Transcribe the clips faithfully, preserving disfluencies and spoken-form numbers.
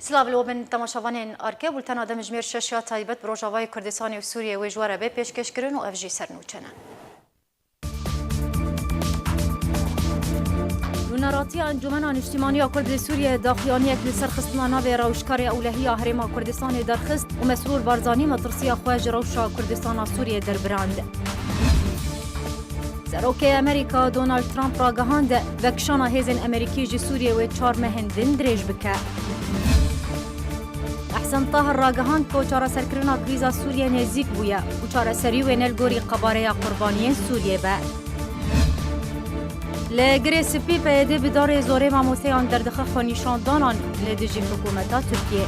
Silav li we bin temaşevanên Arke, bultena demjimêr şeş ya taybet bi Rojavayê Kurdistanê û Sûriyê wê ji we re bê pêşkêşkirin û ev jî sernûçe ne. Nûneratiya Encûmena Niştimanî ya Kurd li Sûriyê daxuyaniyek li ser xistina navê rewşkarê ewlehî ya Herêma Kurdistanê derxist û Mesrûr Barzanî metirsiya xwe ji rewşa Kurdistana Sûriyê derbirand. Serokê Amerîka Donald Trump ragihand, vekişana hêzên Amerîkî ji Sûriyê wê çar mehên din dirêj bike. Ehsen Tahir ragihand ku çareserkirina krîza Sûriyê nêzîk bûye û çareserî wê ne li gorî qebareya qurbaniyên Sûriyê be. Li Girê Spî P Y D bi darê zorê mamosteyan derdixe xwenîşandanan li dijî hikûmeta Tirkiyê.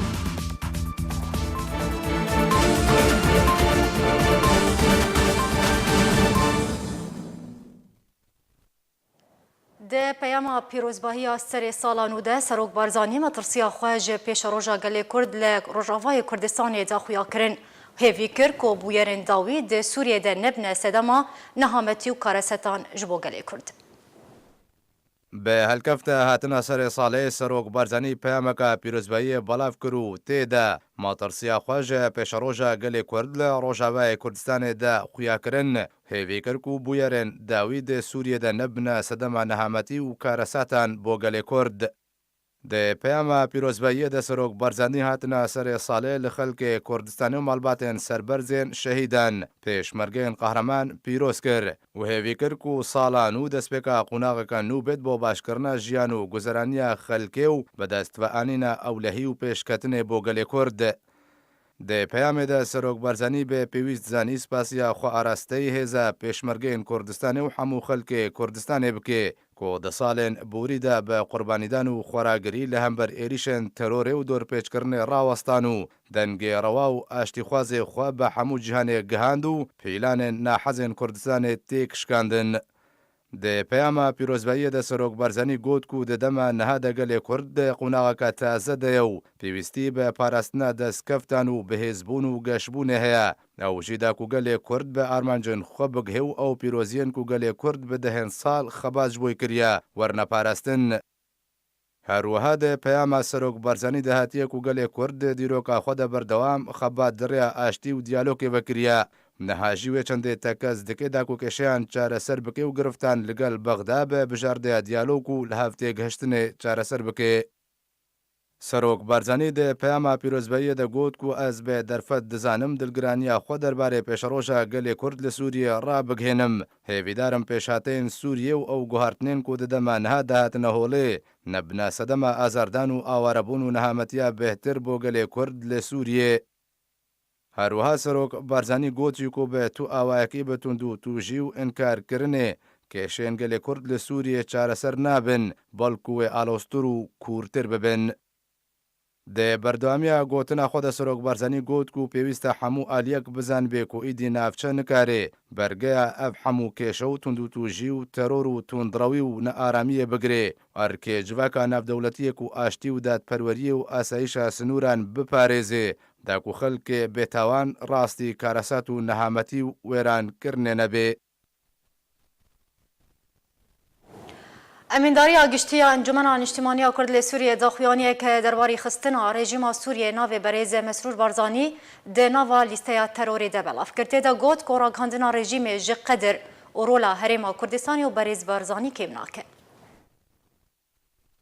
Di peyama pîrozbahiya serê sala nû de Serok Barzanî metirsiya xwe ji pêşeroja gelê Kurd li Rojavayê Kurdistanê daxuya kirin. Hêvî kir ku bûyerên dawî di Sûriyê de nebine sedema nehametî û karesetan ji bo gelê Kurd. Bi helkefta hatina serê salê Serok Barzanî peyameke pîrozbahiyê belav kir û tê de matirsiya xwe ji pêşeroja gelê Kurd li Rojavayê Kurdistanê de xuya kirin, hêvî kir ku bûyerên dawî di Sûriyê de nebine sedema nehametî û karesatan bo gelê Kurd. Di peyama pîrozbahiyê de Serok Barzanî hatina serê salê li xelkê Kurdistanê û malbatên serberzên şehîdan, pêşmergeyên qehreman pîroz kir û hêvî kir ku sala nû destpêka qonaxeke nû bêt bo başkirina jiyan û guzeraniya xelkê û bi dest ve anîna ewlehî û pêşketinê bo gelê Kurd. Di peyamê de Serok Barzanî bi pêwîst zanî spasiya xwe arasteyî hêza pêşmergeyên Kurdistanê û hemû xelkê Kurdistanê bike ku di salên borî de bi qurbanîdan û xweragirî li hember êrîşên terorê û dorpêçkirinê rawestan û dengê rewa û aştîxwazê xwe bi hemû cîhanê gihand û pîlanên nahezên Kurdistanê têk şikandin. Di peyama pîrozbahiyê de Serok Barzanî got ku di dema niha de gelê Kurd di qonaxeke taze de ye û pêwîstî bi parastina destkeftan û bihêzbûn û geşbûnê heye. Ew jî da ku gelê Kurd bi armancên xwe bigihê û ew pîroziyên ku gelê Kurd bi dehên sal xebat ji bo kiriye, werine parastin. Her wiha di peyama Serok Barzanî de hatiye ku gelê Kurd di dîroka xwe de berdewam xebat di rêya aştî û diyalogê vekiriye. Niha jî wê çendê tekez dike da ku kêşeyan çareser bike û giriftan li gel Bexda bi bijardeya diyalog û li hev têgihiştinê çareser bike. Serok Barzanî di peyama pîrozbahiyê de got ku ez bi derfet dizanim dilgiraniya xwe derbarê pêşeroja gelê Kurd li Sûriyê rabigihênim. Hêvîdar im pêşhateyên Sûriyê û ew guhartinên ku di dema niha de hatine holê, nebine sedema azardan û awarebûn û nehametiya bêhtir bo gelê Kurd li Sûriyê. Her wiha Serok Barzanî got jî ku bi tu awayekî bi tundûtûjî û înkarkirinê kêşên gelê Kurd li Sûriyê çareser nabin, belku wê aloztir û kûrtir bibin. Di berdewamiya gotina xwe de Serok Barzanî got ku pêwîst e hemû aliyek bizanibê ku îdî navçe nikare bergeya ev hemû kêşe û tundûtûjî û teror û tundrewî û nearamiyê bigire. Erkê civaka navdewletiyê ku aştî û dadperweriyê û asayîşa sinûran biparêze, da ku xelkê bêtawan rastî karesat û nehametî û wêrankirinê nebe. Emîndariya Giştî ya Encûmena Niştimanî ya Kurd li Sûriyê daxuyaniyeke derbarî xistina rejîma Sûriyê navê berêz Mesrûr Barzanî di nava lîsteya terorê de belav kir. Tê de got ku ragihandina rejîmê ji qedir û rola Herêma Kurdistanê û berêz Barzanî kêm nake.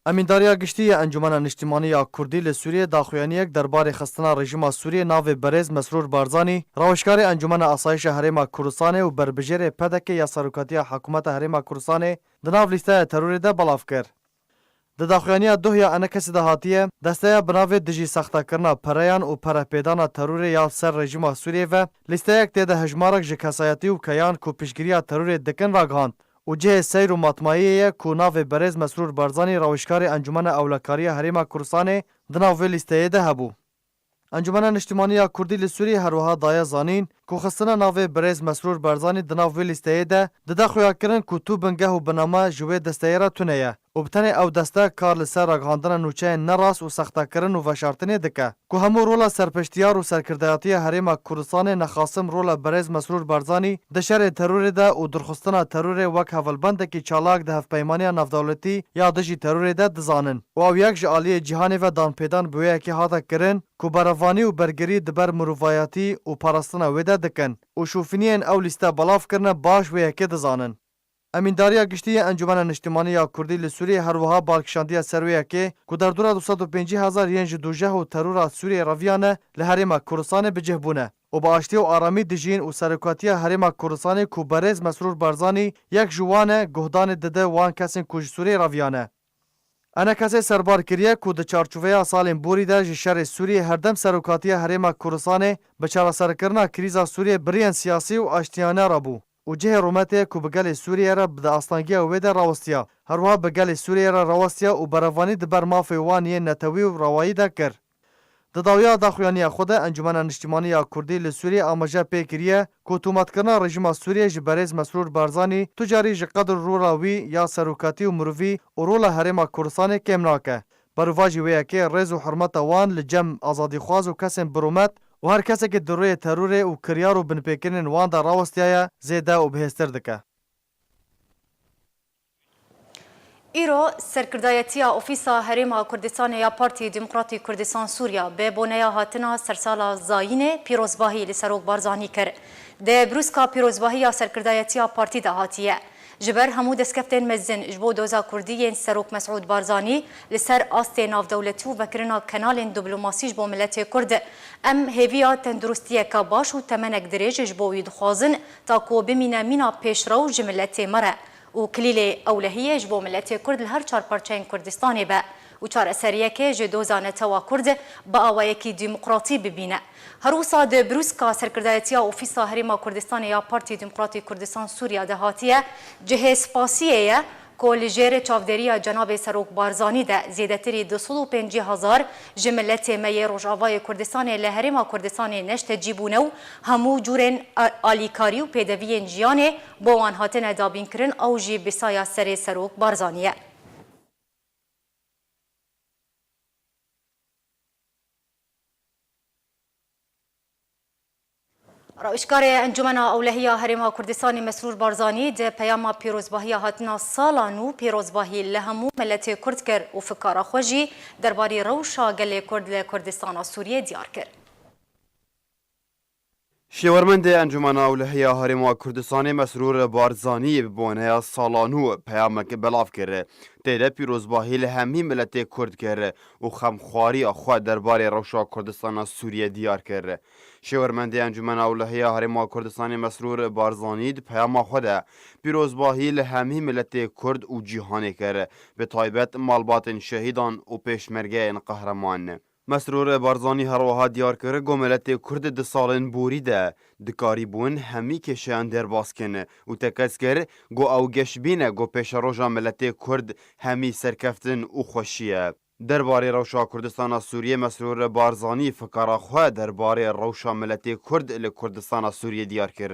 Emîndariya Giştî ya Encûmena Niştimanî ya Kurdî li Sûriyê daxuyaniyek derbarê xistina rejîma Sûriyê navê berêz Mesrûr Barzanî, rewişkarê Encûmena Asayişa Herêma Kurdistanê û berbijêrê P D K ya serokatiya Hikûmeta Herêma Kurdistanê di nav lîsteya terorê de belav kir. Di daxuyaniya duh ya enekesê de hatiye, desteya bi navê dijî sextekirina pereyan û perepêdana terorê ya ser rejîma Sûriyê ve lîsteyek tê de hejmarek ji kesayetî û keyan ku piştgiriya terorê dikin ragihand û cihê seyr û matmayiyê ye ku navê berêz Mesrûr Barzanî rewişkarê Encûmena Ewlekariya Herêma Kurdistanê di nav vê lîsteyê de hebû. Encûmena Niştimanî ya Kurdî li Sûriyê her wiha daye zanîn ku xistina navê birêz Mesrûr Barzanî di nav wê lîsteyê de dide xuyakirin ku tu bingeh û biname ji wê desteyê re tune ye û bi tenê ew deste kar li ser ragihandina nûçeyên nerast û sextekirin û veşartinê dike. Ku hemû rola serpeştiyar û serkirdayatiya Herêma Kurdistanê nexasim rola birêz Mesrûr Barzanî di şerê terorê de û durxistina terorê wek hevalbendekî çalak di hevpeymaniya navdewletî ya dijî terorê de dizanin û ew yek ji aliyê cîhanê ve danpêdan bi wê yekê hate kirin ku berevanî û bergirî di ber mirovayetî û parastina wê de dikin û şofîniyên ew lîste belav kirine baş wê yekê dizanin. Emîndariya Giştî ya Encûmena Niştimanî ya Kurdî li Sûriyê her wiha balkişandiye ser wê yekê ku derdora du sed û pêncî hezar yên ji dûjeh û terora Sûriyê reviyane li Herêma Kurdistanê bi cih bûne û bi aştî û aramî dijîn û serokatiya Herêma Kurdistanê ku berêz Mesrûr Barzanî yek ji wan e, guhdanê dide wan kesên ku ji Sûriyê reviyane. ENKSê serbar kiriye ku di çarçoveya salên borî de ji şerê Sûriyê herdem serokatiya Herêma Kurdistanê bi çareserkirina krîza Sûriyê bi riyên siyasî û aştiyane re bû û cihê rûmetê ku bi gelê Sûriyê re di astangiya wê de rawestiya, her wiha bi gelê Sûriyê re rawestiya û berevanî di ber mafê wan yên netewî û rewayî de kir. Di dawiya daxuyaniya xwe de Encûmena Niştimanî ya Kurdî li Sûriyê amaje pê kiriye ku tomatkirina rejîma Sûriyê ji berêz Mesrûr Barzanî tu carî ji qedir rola wî ya serokatî û mirovî û rola Herêma Kurdistanê kêm nake. Berovajî wê yekê rêz û hurmeta wan li cem azadîxwaz û kesên birûmet û her kesekî di rûyê terorê û kiryar û binpêkirinên wan de rawestiyaye zêde û bihêztir dike. Îro serkirdayetiya Ofîsa Herêma Kurdistanê ya Partî Demokratî Kurdistan Sûriya bi boneya hatina sersala Zayînê pîrozbahî li Serok Barzanî kir. Di brûska pîrozbahî ya serkirdayetiya partî de hatiye. Ji ber hemû destkeftên mezin ji bo doza kurdî yên Serok Mesûd Barzanî li ser astê navdewletî û vekirina kenalên diplomasî ji bo miletê Kurd, em hêviya tenduristiyeke baş û temenek dirêj ji bo wî dixwazin, ta ku bimîne mîna pêşrew ji miletê me re û kilîlê ewlehiyê ji bo miletê Kurd li her çar parçeyên Kurdistanê be û çareseriyekê ji doza netewa Kurd bi awayekî demokratî bibîne. Her wisa di brûska serkirdayetiya Ofîsa Herêma Kurdistanê ya Partî Demokratî Kurdistan Sûriya de hatiye, cihê spasiyê ye ku li jêr çavdêriya cenabê Serok Barzanî de zêdetirî du sed û pêncî hezar ji miletê me yê Rojavayê Kurdistanê li Herêma Kurdistanê neştecî bûne û hemû cûrên a-, alîkarî û pêdeviyên jiyanê bo wan hatine dabînkirin, ew jî bi saya serê Serok Barzanî ye. Rawişkarê Encûmena Ewlehiya Herêma Kurdistanê Mesrûr Barzanî di peyama pîrozbahiya hatina sala nû pîrozbahî li hemû miletê Kurd kir û fikara xwe jî derbarî rewşa gelê Kurd li Kurdistana Sûriyê diyar kir. Şêwermendê Encûmena Ewlehiya Herêma Kurdistanê Mesrûr Barzanî bi boneya sala nû peyamek belav kir. Tê de pîrozbahî li hemî miletê Kurd kir û xemxwariya xwe derbarê rewşa Kurdistana Sûriyê diyar kir. Şêwermendê Encûmena Ewlehiya Herêma Kurdistanê Mesrûr Barzanî di peyama xwe de pîrozbahî li hemî miletê Kurd û cîhanê kir, bi taybet malbatên şehîdan û pêşmergeyên qehreman. Mesrûr Barzanî her wiha diyar kir ku miletê Kurd di salên borî de dikarîbûn hemî kêşeyan derbas kin û tekez kir ku ew geşbîn e ku pêşeroja miletê Kurd hemî serkeftin û xweşî ye. Derbarê rewşa Kurdistana Sûriyê Mesrûr Barzanî fikara xwe derbarê rewşa miletê Kurd li Kurdistana Sûriyê diyar kir.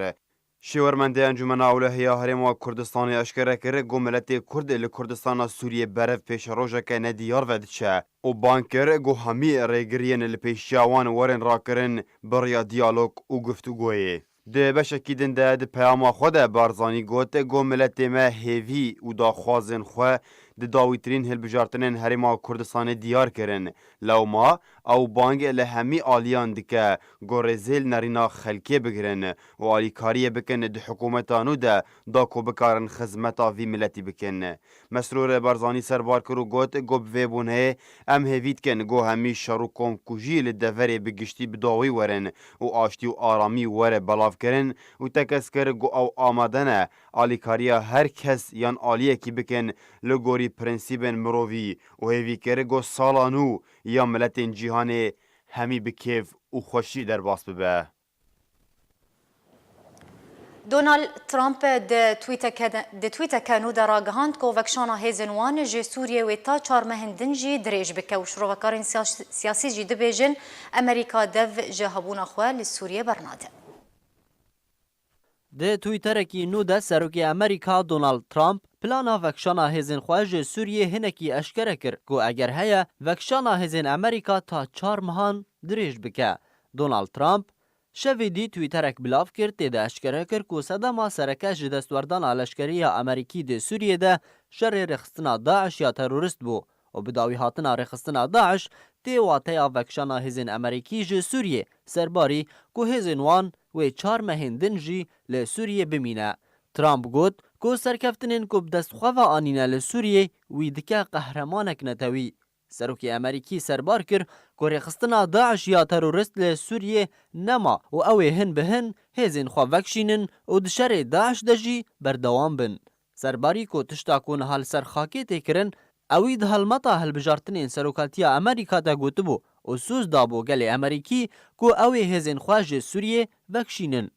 Şêwermendê Encûmena Ewlehiya Herêma Kurdistanê eşkere kir ku miletê Kurd li Kurdistana Sûriyê berev pêşerojeke nediyar ve diçe û bang kir ku hemî rêgiriyên li pêşiya wan werin rakirin bi riya diyalog û guftûgoyê. Di beşekî din de di peyama xwe de Barzanî got ku miletê me hêvî û daxwazên xwe di dawîtirîn hilbijartinên Herêma Kurdistanê diyar kirin. Lewma ew bang li hemî aliyan dike ku rêzê li nerîna xelkê bigirin û alîkariyê bikin di hikûmeta nû de da ku bikarin xizmeta vî miletî bikin. Mesrûr Barzanî serbar kir û got ku bi vê boneyê em hêvî dikin ku hemî şer û komkujî li deverê bi giştî bi dawî werin û aştî û aramî were belavkirin û tekez kir ku ew amade ne alîkariya her kes yan aliyekî bikin li gorî prensîbên mirovî û hêvî kir ku sala nû ya miletên cîhanê hemî bi kêf û xweşî derbas bibe. Donald Trump di tweeteke, di tweeteke nû de ragihand ku vekişana hêzên wan ji Sûriyê wê ta çar mehên din jî dirêj bike û şirovekarên siyas-, siyasî jî dibêjin Amerîka dev ji hebûna xwe li Sûriyê bernade. Di Twitterekî nû de Serokê Amerîka Donald Trump plana vekişana hêzên xwe ji Sûriyê hinekî eşkere kir ku eger heye, vekişana hêzên Amerîka ta çar mehan dirêj bike. Donald Trump şevê dî Twitterek bilav kir, tê de eşkere kir ku sedema sereke ji destwerdana leşkerî ya Amerîkî di Sûriyê de şerê rêxistina DAIŞ ya terorist bû û bi dawî hatina rêxistina DAIŞ tê wateya vekişana hêzên Amerîkî ji Sûriyê, serbarî ku hêzên wan wê çar mehên din jî li Sûriyê bimîne. Trump got ku serkeftinên ku bi dest xwe ve anîne li Sûriyê wî dike qehremanek netewî. Serokê Amerîkî serbar kir ku rêxistina DAIŞ ya terorist li Sûriyê nema û ew ê hin bi hin hêzên xwe vekişînin û di şerê DAIŞ de jî berdewam bin. Serbarî ku tişta ku niha li ser xakê tê kirin, ewî di helmeta hilbijartinên serokatiya Amerîka de gotibû û soz dabû gelê Amerîkî ku ew ê hêzên xwe ji Sûriyê vekişînin.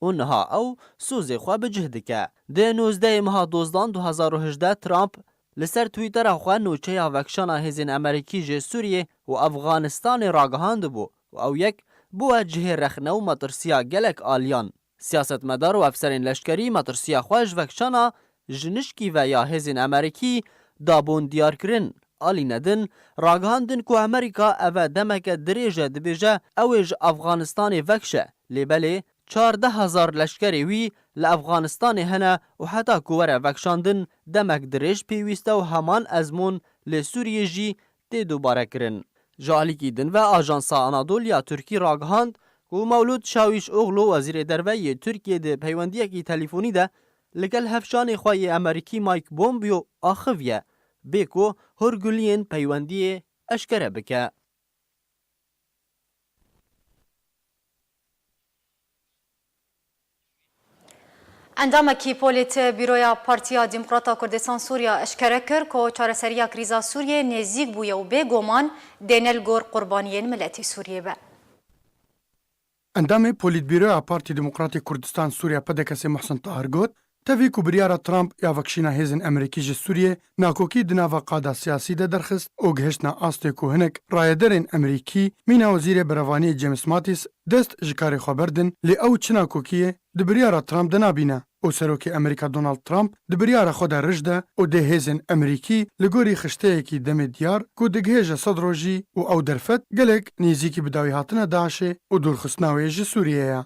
Û niha ew sozê xwe bi cih dike. Di nozdehê meha Dozdan du hezar û hejdeh Trump li ser Twittera xwe nûçeya vekişana hêzên Amerîkî ji Sûriyê û Efxanistanê ragihandibû û ew yek bûye cihê rexne û metirsiya gelek aliyan. Siyasetmedar û efserên leşkerî metirsiya xwe ji vekişana ji nişkî ve ya hêzên Amerîkî dabûn diyarkirin. Alîne din ragihandin ku Amerîka eve demeke dirêj e dibêje ew ê ji Afganistanê vekişe, lê belê çardeh hezar leşkerê wî li Afganistanê hene û heta ku were vekişandin demek dirêj pêwîst e û heman ezmûn li Sûriyê jî tê dubarekirin. Ji alîkî din ve Ajansa Anadolu ya Tirkî ragihand ku Mewlûd Çawîşoglu, Wezîrê Derve yê Tirkiyê, di peywendiyekî telîfonî de li gel hevşanê xwe yê Amerîkî Mike Pompeo axiviye, bê ku hûrguliyên peywendiyê eşkere bike. Endamekî Polîtbîroya Partiya Demokrata Kurdistan Sûriya eşkere kir ku çareseriya krîza Sûriyê nêzîk bûye û bêguman dêne li gor qurbaniyên miletê Sûriyê be. Endamê Polîtbîroya Partî Demokratî Kurdistan Sûriya P D K S'ê Muhsin Tahir got, tevî ku biryara Trump ya vekişîna hêzên Amerîkî ji Sûriyê nakokî di nava qada siyasî de derxist û gihiştine astê ku hinek rayederên Amerîkî mîna Wezîrê Berevaniyê James Mattis dest ji karê xwe berdin, lê ew çi nakokiyê di biryara Trump de nabîne û Serokê Amerîka Donald Trump di biryara xwe de rij de û dê hêzên Amerîkî li gorî xişteyekî demê diyar ku digihêje sed rojî û ew derfet gelek nêzîkî bi dawî hatina DAIŞê û dûrxistina wê ji Sûriyê ye.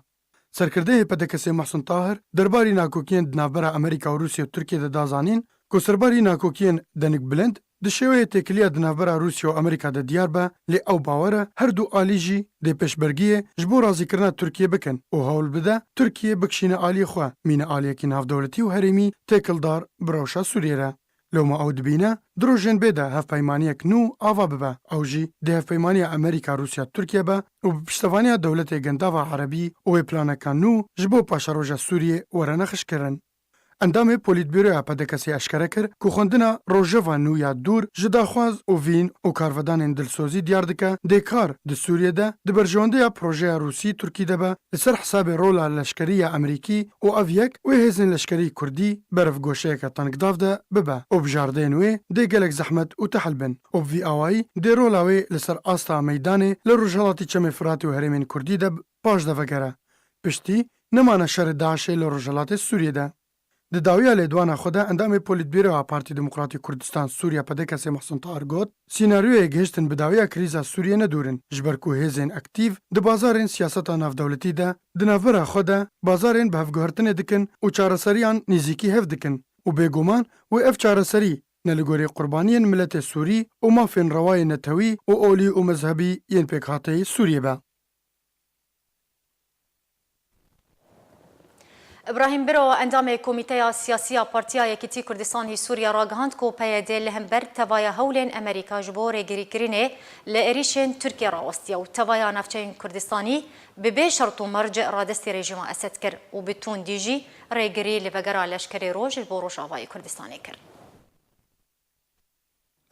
Serkirdeyê P D K S'ê Muhsin Tahir derbarî nakokiyên di navbera Amerîka û Rûsya û Tirkiyê de da zanîn ku serbarî nakokiyên denik bilind di şêweyê têkiliya di navbera Rûsya û Amerîka de diyar be, lê ew bawer e her du alî jî dê pêşbergiyê ji bo razîkirina Tirkiyê bikin û hewl bide Tirkiye bikişîne aliyê xwe, mîne aliyekî navdewletî û herêmî têkildar bi rewşa Sûriyê re. Lewma ew dibîne, di rojên bê de hevpeymaniyek nû ava bibe. Ew jî dê hevpeymaniya Amerîka, Rûsya, Tirkiye be û bi piştevaniya dewletê Gendava Erebî û wê planeka nû ji bo paşeroja Sûriyê were nexişkirin. Endamê Polîtbîroya P D K S'ê eşkere kir ku xwendina rojeva nû ya dûr ji daxwaz û vîn û karvedanên dilsozî diyar dike, dê kar di Sûriyê de di berjewendiya projeya Rûsî-Tirkî de be, li ser hesabê rola leşkerî ya Amerîkî û ev yek wê hêzên leşkerî Kurdî ber bi goşeyeke tengdav de bibe û bijardeyên wê dê gelek zehmet û tehil bin û bi vî awayî dê rola wê li ser asta meydanê li rojhelatî Çemê Firatê û herêmên Kurdî de paş de vegere. Piştî nemana şerê DAIŞê li rojhelatê Sûriyê de. Di dawiya lêdwana xwe de endamê Polîtbîroya Partî Demokratî Kurdistan Sûriya P D K S'ê Muhsin Tahir got, sînaryoyê gihiştin bi dawiya krîza Sûriyê ne dûr in, ji ber ku hêzên aktîf di bazarên siyaseta navdewletî de di navbera xwe de bazarên bi hevguhertinê dikin û çareseriyan nêzîkî hev dikin û bêguman wê ev çareserî ne li gorî qurbaniyên miletê Sûrî û mafên rewayê netewî û olî û mezhebî yên pêkhateyî Sûriyê be. Îbrahîm Biro, endamê Komîteya Siyasî ya Partiya Yekîtî Kurdistanî Sûriye ragihand ku P Y D li hember tevaya hewlên Amerîka ji bo rêgirîkirinê li êrîşên Tirkiye rawestiye û tevaya navçeyên Kurdistanî bi bê şert û merc radestî rejîma Esed kir û bi tundî jî rêgirî li vegera Leşkerê Roj ji bo Rojavayê Kurdistanê kir.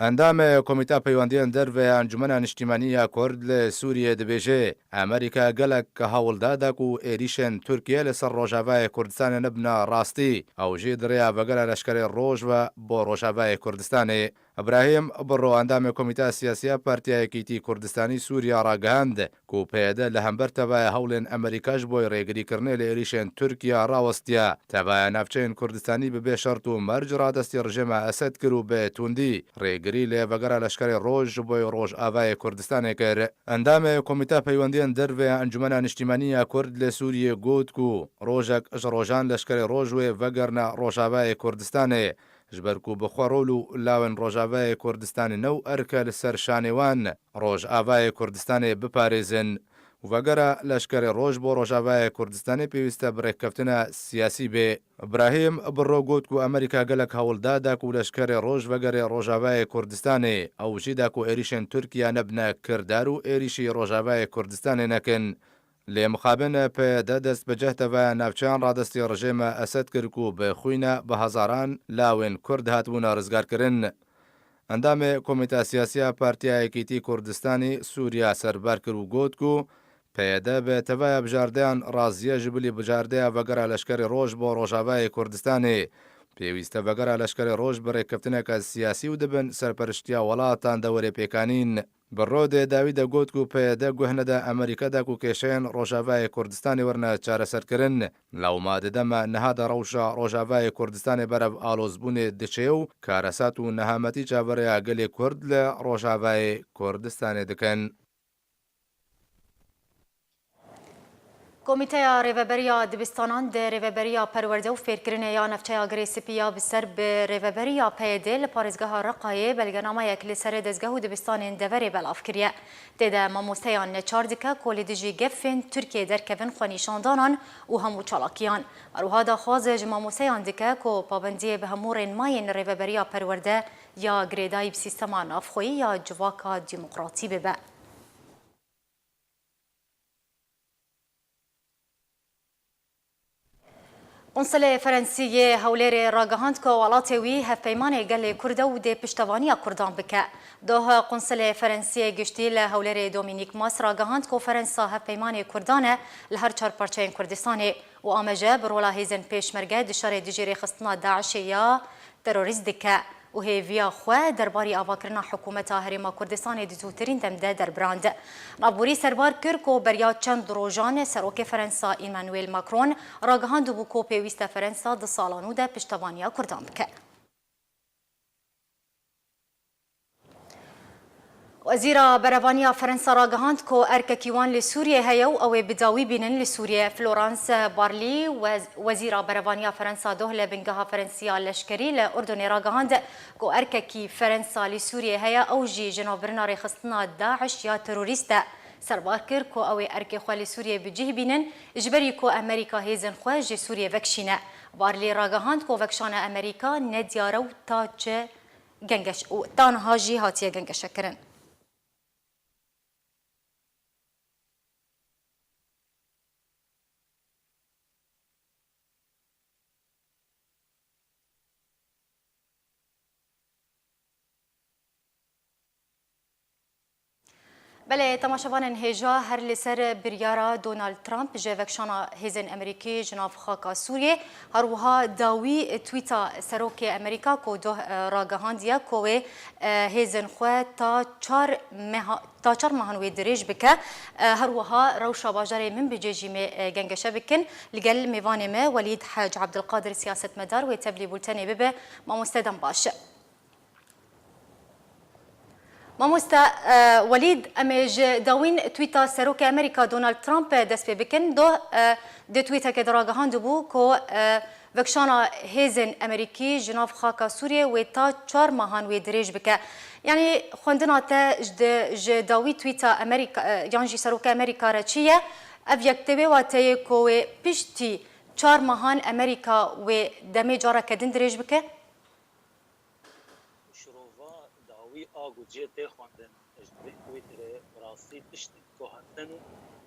Endamê Komîta Peywendiyên Derve ya Encûmena Niştîmanî ya Kurd li Sûriyê dibêje, Amerîka gelek hewl dade ku êrîşên Tirkiye li ser Rojavayê Kurdistanê nebine rastî. Ew jî di rêya vegera Leşkerê Roj ve bo Rojavayê Kurdistanê Îbrahîm Birro, endamê Komîteya Siyasî ya Partiya Yekîtî Kurdistanî Sûriya ragihand ku P Y D li hember tevaya hewlên Amerîka ji bo rêgirîkirinê li êrîşên Tirkiye rawestiye. Tevaya navçeyên Kurdistanî bi bê şert û merc radestî rejêma Esed kir û bi tundî rêgirî li vegera Leşkerê Roj ji bo Rojavayê Kurdistanê kir. Endamê Komîteya Peywendiyên Derve ya Encûmena Niştîmanî ya Kurd li Sûriyê got ku rojek ji rojan Leşkerê Roj wê vegerine Rojavayê Kurdistanê, ji ber ku bi xwe rol û lawên Rojavayê Kurdistanê ne û erk e li ser şanê wan Rojavayê Kurdistanê biparêzin. Û vegera Leşkerê Roj bo Rojavayê Kurdistanê pêwîst e bi rêkeftina siyasî bê. Îbrahîm Birro got ku Amerîka gelek hewl da da ku Leşkerê Roj vegerê Rojavayê Kurdistanê, ew jî da ku êrîşên Tirkiye nebine kirdar û êrîşî Rojavayê Kurdistanê nekin. Lê mixabin P Y D dest bi cih tevaya navçeyan radestî rejêma Esed kir ku bi xwîna bi hezaran lawên Kurd hatibûne rizgarkirin. Endamê Komîta Siyasî ya Partiya Yekîtî Kurdistanî Sûriya serbar kir û got ku P Y D bi tevaya bijardeyan razî ye, ji bilî bijardeya vegera Leşkerê Roj bo Rojavayê Kurdistanê. Pêwîst e vegera Leşkerê Roj bi rêkeftineke siyasî û di bin serperiştiya welatan de were pêkanîn. Birro dê dawî de got ku P Y D guh nede Amerîka de ku kêşeyên Rojavayê Kurdistanê werine çareserkirin. Lewma di dema niha de rewşa Rojavayê Kurdistanê berev alozbûnê diçe û karesat û nehametî çaverêya gelê Kurd li Rojavayê Kurdistanê dikin. Komîteya Rêveberiya Dibistanan di Rêveberiya Perwerde û Fêrkirinê ya Navçeya Girê Spî ya bi ser bi Rêveberiya P Y D li parêzgeha Reqayê belgenameyek li ser dezgeh û dibistanên deverê belav kiriye. Tê de mamosteyan neçar dike ku li dijî gefên Tirkiyê derkevin xwenîşandanan û hemû çalakiyan. Her wiha daxwaz ji mamosteyan dike ku pabendiyê bi hemû rênmayên Rêveberiya Perwerde ya girêdayî bi sîstema navxweyî ya civaka demokratî bibe. Qunsilê Ferensî yê Hewlêrê ragihand ku welatê wî hevpeymanê gelê Kurd e û dê piştevaniya Kurdan bike. Doh Qunsilê Ferensî yê Giştî li Hewlêrê Dominique Mas ragihand ku Ferensa hevpeymanê Kurdan e li her çar parçeyên Kurdistanê û amaje bi rola hêzên Pêşmerge di şerê dijî rêxistina DAIŞê ya terorîst dike û hêviya xwe derbarî avakirina hikûmeta Herêma Kurdistanê di zûtirîn dem de derbirand. Navborî serbar kir ku beriya çend rojan Serokê Ferensa Emmanuel Macron ragihandibû ku pêwîst e Ferensa di sala nû de piştevaniya Kurdan bike. Wezîra Berevaniya Ferensa ragihand ku erkekî wan li Sûriyê heye û ew ê bi dawî bînin li Sûriyê. Florence Parly, wez-, Wezîra Berevaniya Ferensa doh li bingeha Ferensî ya leşkerî li Urdunê ragihand ku erkekî Ferensa li Sûriyê heye, ew jî ji navbirina rêxistina DAIŞ ya terorîst e. Serbar kir ku ew ê erkê xwe li Sûriyê bi cih bînin, ji berî ku Amerîka hêzên xwe ji Sûriyê vekişîne. Parly ragihand ku vekişana Amerîka nediyar e û ta çi gengeş-, û ta niha jî hatiye gengeşekirin. Belê, temaşevanên hêja, her li ser biryara Donald Trump ji vekişana hêzên Amerîkî ji nav xaka Sûriyê, her wiha dawî tweeta Serokê Amerîka ku doh, e, ragihandiye ku wê, e, hêzên xwe ta çar meha-, ta çar mehan wê dirêj bike. E, her wiha rewşa bajarê Minbicê jî mê, e, gengeşe bikin. Li gel mêvanê me Welîd Hec Abdulkadir, siyasetmedar, wê tevlî bultenê bibe. Mamoste, dem baş. Mamoste, e, Welîd, em ê ji dawîn tweeta Serokê Amerîka Donald Trump, e, dest pê bikin. Doh, e, di tweetekê de ragihandibû ku, e, vekişana hêzên Amerîkî ji nav xaka Sûriyê wê ta çar mehan wê dirêj bike. Yanî xwendina te ji di, ji dawî tweeta Amerîka, e, yan jî Serokê Amerîka re çi ye? Ev yek tê wê wateyê ku wê piştî çar mehan Amerîka wê demê careke din dirêj bike? Şirova dawî a ku cihê tê xwendin ji vê Twitterê, bi rastî tiştên ku hatin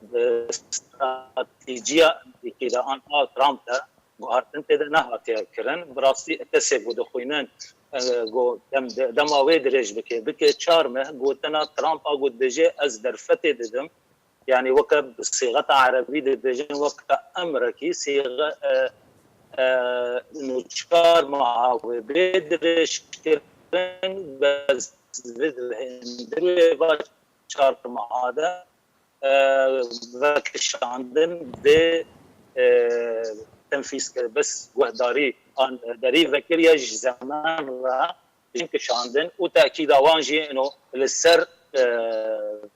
bi stratejiya Amerîkî de an a Trump de guhartin tê de nehatiye kirin. Bi rastî kesê ku dixwînin, e, ku dem-, de-, dema wê dirêj bike, bike çar meh, gotina Trump a ku dibêje ez derfetê didim. Yanî weke bi sîxeta erebî dibêjin, weke emrekî sîxe, e, e, nûçar meha wê bê dirêj kir, kirin, bes vê di hundirê va çar meha de, e, vekişandin vê, e, tenfîz kir, bes guhdarî an derî vekiriye ji zeman re jin kişandin û tekîda wan jî ino li ser, e,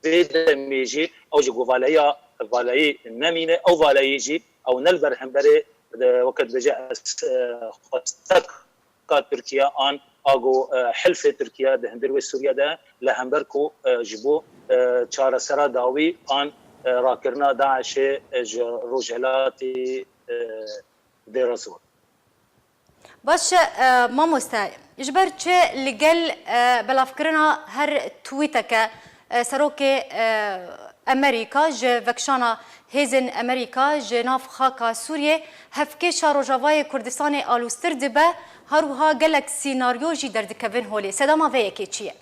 vê demê jî ew ji ku valeya, valeyî nemîne, ew valeyî jî ew ne li ber hemberê, e, weke dibêje ez, e, xwestek ka Tirkiye an a ku, e, hilfê Tirkiye di hundir wê Sûriye de li hember ku, e, ji bo, e, çaresera dawî an, e, rakirina DAIŞê, e, ji rojhilatî, e, Dêra Zor. Baş e, mamoste, ji ber çi li gel e, belavkirina her tweeteke e, serokê e, Amerîka ji vekşana hêzên Amerîka ji nav xaka Sûriyê hevkêşa Rojavayê Kurdistanê alûstir dibe, her wiha gelek sînaryo jî derdikevin holê. Sedema vê yekê çi ye?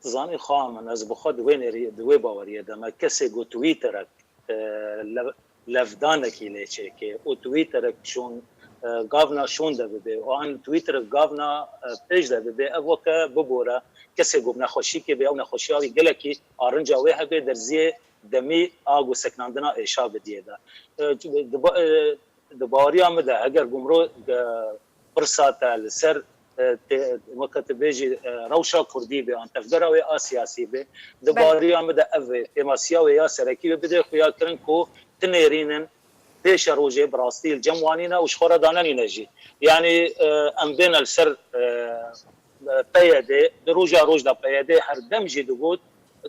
Zanî xawa min, ez bi xwe di wê nêrî-, di wê baweriyê de me. Kesê ku Twitterek, e, lev-, levdanekî lê çêkê û Twitterek şûn, e, gavna şûn de bibe û an Twitterek gavna, e, pêş de bibe, ev weke bibore kesê ku bi nexweşîkê bê, ew nexweşiya wî gelekî arinca wê hebe, derziyê demî a ku seknandina êşa bidiyê de. E, di ba-, e, di baweriya min de, heger ku mirov, e, pirsa te li ser, e, tê-, weke tu bêjî, e, rewşa kurdî be, an tevgera wê a siyasî be, di Belê. baweriya min de ev e, kêmasiya wê ya serekî wê bide xuya kirin ku ti nêrîn in, pêşerojê bi rastî li cem wan nîne û ji xwe re danenîne jî. Yanî, e, em bêne li ser, e, PYD, di roja roj de PYD her dem jî digot,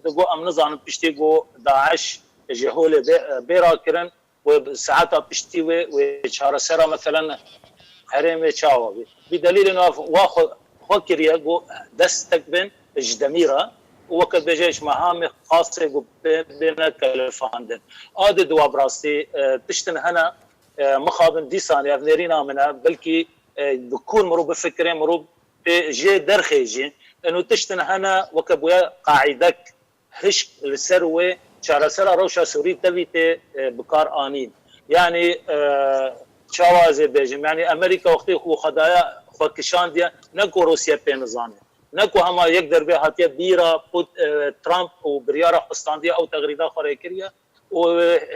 digot, em nizanin piştî ku DAIŞ ji holê bê, bê rakirin, wê bi saeta piştî wê, wê çaresera, meselen, herêmê çawa bê. Bi delîlên wa, wa xwe, xwe kiriye ku destek bên ji demî re û weke dibêje ji mehamê qasê ku bê, bêne kelifandin. A di dua bi rastî, e, tiştin hene, e, mixabin dîsanê ev nêrîna min e, belkî, e, bi kûr mirov bifikire, mirov pê jê derxê jî. Eno tiştin hene weke bûye qaîdek hişk li ser wê çaresera rewşa Sûrî tevî tê, e, bi kar anîn. Yanî, e, çawa ez ê bêjim? Yanî Amerîka wextê ku xwe daye xwe kişandiye, ne ku Rûsya pê nizane, ne ku hema yek dervê hatiye bîra Put-, e, Trump û biryara xwe standiye ew texrîda xwe rê kiriye û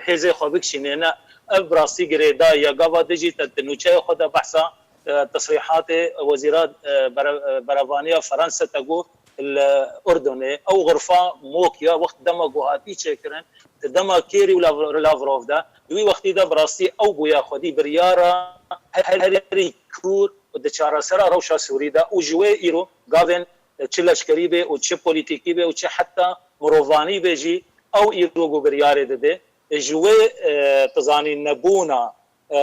hêzê xwe bikişîne. Ne, ev bi rastî girêdayî ye. Gava din jî te di nûçeyê xwe de behsa, e, tesrîhatê wezîra, e, bere-, e, berevaniya Fransa te got li Urdunê. Ew xurfa mok ya wext dema ku hatî çêkirin, di dema Kêrî û Lav-, Lavrov de, di wî wextî de bi rastî ew bûye xwedî biryara her-, herî kûr di çaresera rewşa Sûrî de û ji wê îro gavên, e, çi leşkerî be û çi polîtîkî be û çi heta mirovanî be jî ew îro ku biryarê dide. Ji wê, e, tu zanî nebûna, e,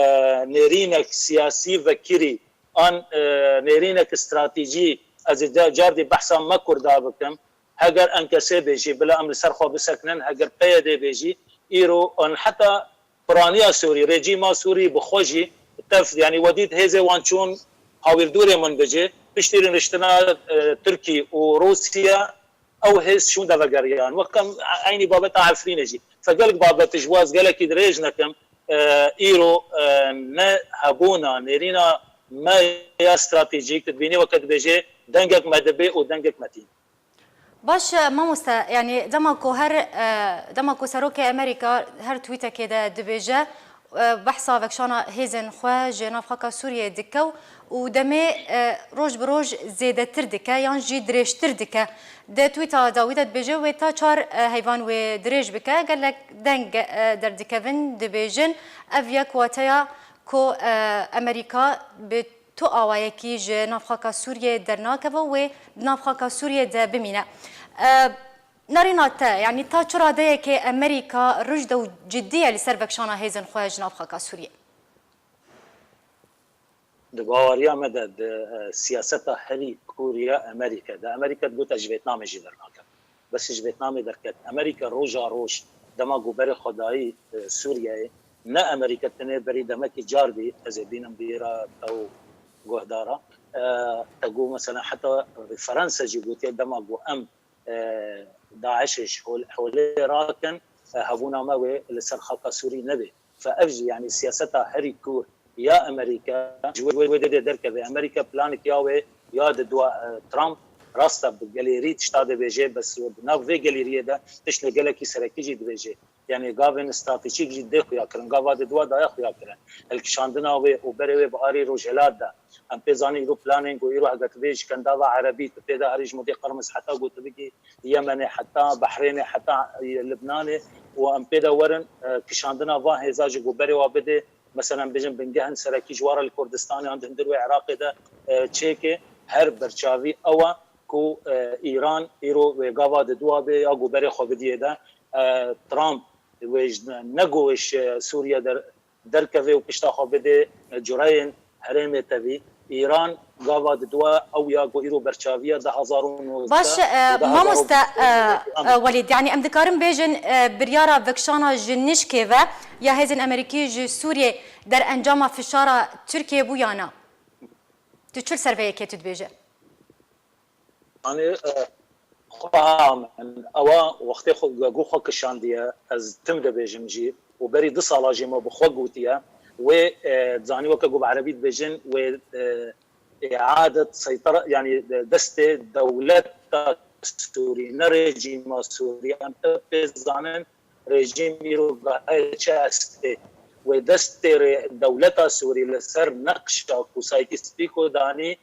nêrînek siyasî vekirî an, e, nêrînek stratejî, ez ê ca-, cardî behsa me Kurda bikim. Heger ENKSê bê jî, bila em li ser xwe bisekinin, heger PYD bê jî, îro an heta piraniya Sûrî, rejîma Sûrî bi xwe jî tev, yanî we dît hêzê wan çûn hawîrdûrê min bicê, piştî rûniştina, e, Tirkî û Rûsya, ew hêz şûn de vegeriyan. Wek em eynî babeta Efrînê jî. Fe gelek babet ji waz gelekî dirêj nekim, e, îro, e, ne hebûna nêrîna me ya stratejîk, tu dibînî weke dibêje dengek me dibe û dengek me tîn. Baş e, mamoste, yanî dema ku her, e, dema ku serokê Amerîka her tweetekê de dibêje, e, behsa vekşana hêzên xwe ji nav xaka Sûriyê dike û demê, e, roj bi roj zêdetir dike yan jî dirêjtir dike. Di tweeta dawî de dibêje wê ta çar, e, heyvan wê dirêj bike, gelek deng, e, derdikevin dibêjin. Ev yek wateya ku, e, Amerîka bi tu awayekî ji nav xaka Sûriyê dernakeve û wê di nav xaka Sûriyê de bimîne. E, Nerîna te, yanî ta çi radeyekê Amerîka rijde û cidî ye li ser vekşana hêzên xwe ji nav xaka Sûriyê? Di baweriya me de, di, e, siyaseta herî kûr ya Amerîka de, Amerîka digot ez ji Vêtnamê jî dernakem. Bes ji Vêtnamê derket. Amerîka roja roj dema ku berê xwe dayî, e, Sûriyeyê, ne Amerîka tenê berî demekî cardî, ez ê bînim bîra te û guhdara, e, te got mesela heta Fransa jî gotiye dema ku em, e, DAIŞê ji hol-, holê rakin, e, hebûna me wê li ser xaka Sûrî nebe. Fe ev jî, yanî siyaseta herî kûr ya Amerîka ji wê wê dê derkeve. Amerîka planik ya wê ya di dua e, Trump rast e bi gelêrî tişta dibêje, bes bi nav vê gelêriyê de tiştê gelekî serekî jî dibêje. Yanî gavên stratejîk jî dê xuya kirin. Gava di dua daye xuya kirin. Hilkişandina wê û berê wê bi arê rojhilat de. Em pê zanîn îro planên ku îro heke tu bê ji Kendava Erebî, tu pê de herî ji Mudê Qirmiz heta ku tu bigî Yemenê, heta Behrênê, heta Libnanê û em pê de werin e, kişandina van hêza ji ku berê wa bidê, meselen bêjin bingehên serekî ji wara li Kurdistanê an di hundir wê Iraqê de e, çêke, her berçavî ew e ku e, Îran îro wê gava di dua bê ya ku berê xwe bidiyê de e, Trump wê ji, ne ku wê ji Sûriye der, derkeve û pişta xwe bidê e, cureyên herêmê tevî. Îran gava di dua ew ya ku îro berçaviya du hazar û nozdeh Baş, e, û du hazar û bîst mamoste, e, e, Welîd, yanî em dikarin bêjin e, biryara vekişana ji nişkê ve ya hêzên Amerîkî ji Sûriyê derencama fişara Tirkiyê bû ya na? Tu çi li ser vê yekê tu dibêje? Yanî e, xwe ha min ewa wextê xwe ku xwe kişandiye, ez tim dibêjim jî û berî du sala jî me bi xwe gotiye, wê e, zanî weke ku bi erebî dibêjin, wê e, îadet seytara, yanî destê dewleta Sûrî, ne rejîma Sûrî. Em pê zanin rejîm îro heye çi estê. Wê destê rê, dewleta Sûrî li ser neqşa ku Sykes-Picot danî,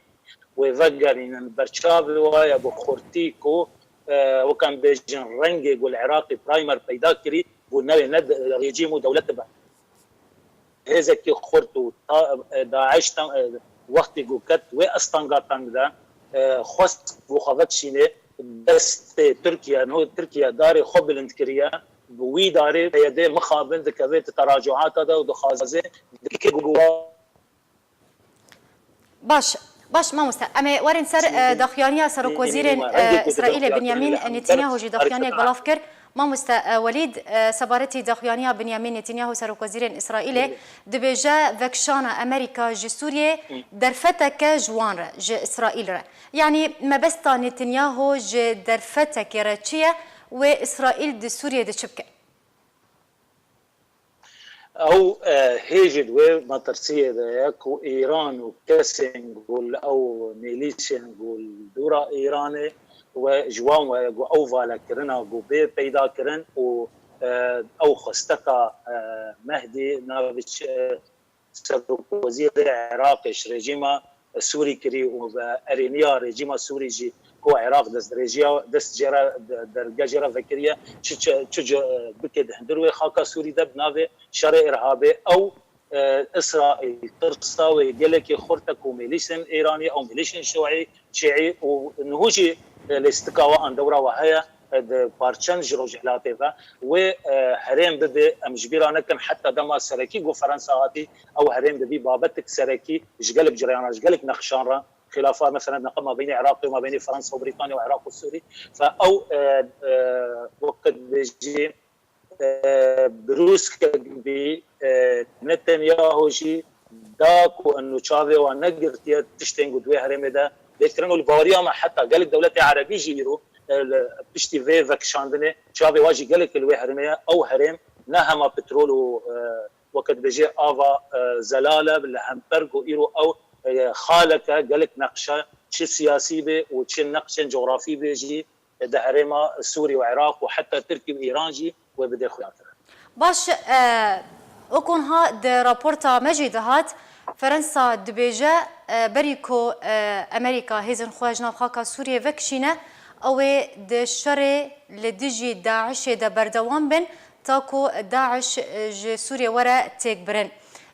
wê vegerînin. Berçavê wa ye bi xurtî ku e, wek em bêjin rengê ku li Iraqê primer peyda kirî, ku newê ne de-, rejîm û dewlet dibe. Hêzekî xurt û ta, e, DAIŞ te, e, wextê ku ket wê astanga teng de, e, xwest ku xwe vekişînê destê Tirkiye, no Tirkiye darê xwe bilind kiriye, bi wî darê P Y D mixabin dikeve di teracuata de û dixwaze dikê ku Baş, baş mamoste. Em ê werin ser e, daxuyaniya Serokwezîrên e, Îsraîlê Binyamin Netanyahu jî daxuyaniyek belav kir. Mamoste e, Welîd, e, sebaretî daxuyaniya Binyamin Netanyahu Serokwezîrên Îsraîlê dibêje vekişana Amerîka ji Sûriyê derfeteke ji wan re, ji Îsraîl re. Yanî mebesta Netanyahu ji derfetekê re çi ye? Wê Îsraîl di Sûriyê de çi bike? Ew e, hê jî di wê metirsiyê de ye ku Îran û kesên ku li ew mêlîsên ku li dûra Îranê we ji wan we ku ew valekirina ku bê peyda kirin û e, ew xwesteka e, Mehdî navê çi, Serokwezîrê Iraqê ji rejîma Sûrî kirî û bi erêniya rejîma Sûrî jî ku Iraq dest rêjiya dest jê re derge jê re vekiriye, çi çi çi bike di hundir wê xaka Sûrî de bi navê şerê irhabê ew e, Îsraîl tirsa wê gelekî xurt e ku mêlîsên Îranî ew mêlîsên Şiî, Şiî û niho jî e, lêstika we an dewra we heye e, di parçen ji rojhilatê ve. Wê e, herêm bibe, em ji bîra nekin heta dema serekî ku Fransa hatî, ew herêm dibî babetik serekî ji gelek cireyan re, ji gelek neqşan re, xilafa mesela neqe mabeynê Iraqê û mabeynê Fransa û Brîtanya û Iraq û Sûrî. Fe ew e, e, weke dibêjî e, birûskek bî, e, Netanyahu jî da ku eno çavê wan negirtiye tiştên ku di wê herêmê de bê kirin û li baweriya me heta gelek dewletê erebî jî îro e, li piştî vê vekişandinê çavê wan jî gelek li wê herêmê ye. Ew herêm ne hema petrol û e, weke dibêjê ava e, zelal e, li hember ku îro ew e, xaleke gelek neqşe çi siyasî bê û çi neqşên cografî bê jî di herêma Sûrî û Iraq û heta Tirkî û Îran jî wê bidê xuyatir. Baş, e, wek niha di raporta me jî dihat, Fransa dibêje, e, berî ku e, Amerîka hêzên xwe ji nav xaka Sûriyê vekişîne, ew ê di şerê li dijî DAIŞê de berdewam bin, ta ku DAIŞ e, ji Sûriyê were têkbirin.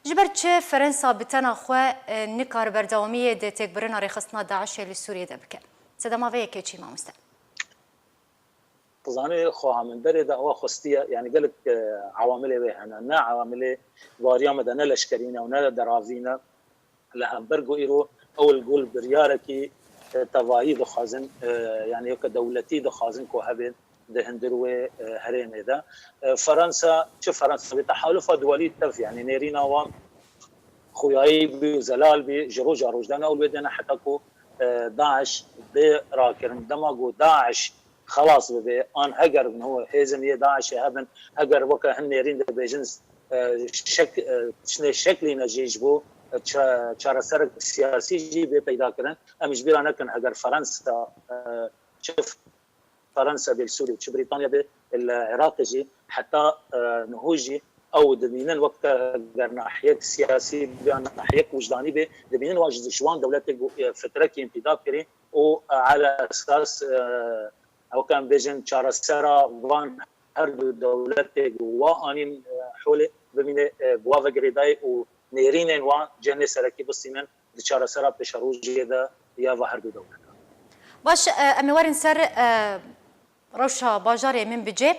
Ji ber çi Fransa bi tena xwe e, nikare berdewamiyê di têkbirina rêxistina DAIŞê li Sûriyê de bike? Sedema vê yekê çi, mamoste? Dizanî, xweha min berê de ewa xwestiye, yanî gelek e, ewamilê wê hene. Ne ewamilê baweriya me de ne leşkerî ne û ne deravî ne. Li hember ku îro ew li gul biryarekî e, tevayî dixwazin, e, yanî weke dewletî dixwazin ku hebe di hundir wê e, herêmê de. E, Fransa, çi Fransa, bi tehalufa duwelî tev, yanî nêrîna wan xuyayî bî û zelal bî, ji roja roj de ne û li wê de ne heta ku e, DAIŞ bê rakirin. Dema ku DAIŞ xelas bibe, an heger niho hêzên yê DAIŞê hebin, heger weke hin nêrîn dibêjin, e, şek, e, tiştê şeklîne jî ji bo, e, ça-, çareserek siyasî jî bê peyda kirin. Em ji bîra nekin, heger Fransa, e, çi Fransa bê li Sûriyê, çi Brîtanya bê li Iraqê jî, heta, e, niho jî ew dibînin wek te, ger nahiyek siyasî bê, nahiyek wijdanî bê, dibînin wan ji, ji wan dewletê ku, e, fitrekî întîdab kirî û, e, ala esas, e, wek em bêjin çaresera van her du dewletê ku wa anîn, e, holê bimîne, e, bi wa ve girêdayî û nêrînên wan cihê serekî bistînin di çaresera pêşerojê de ya va her du dewletan. Baş, e, em ê werin ser, e, rewşa bajarê Minbicê.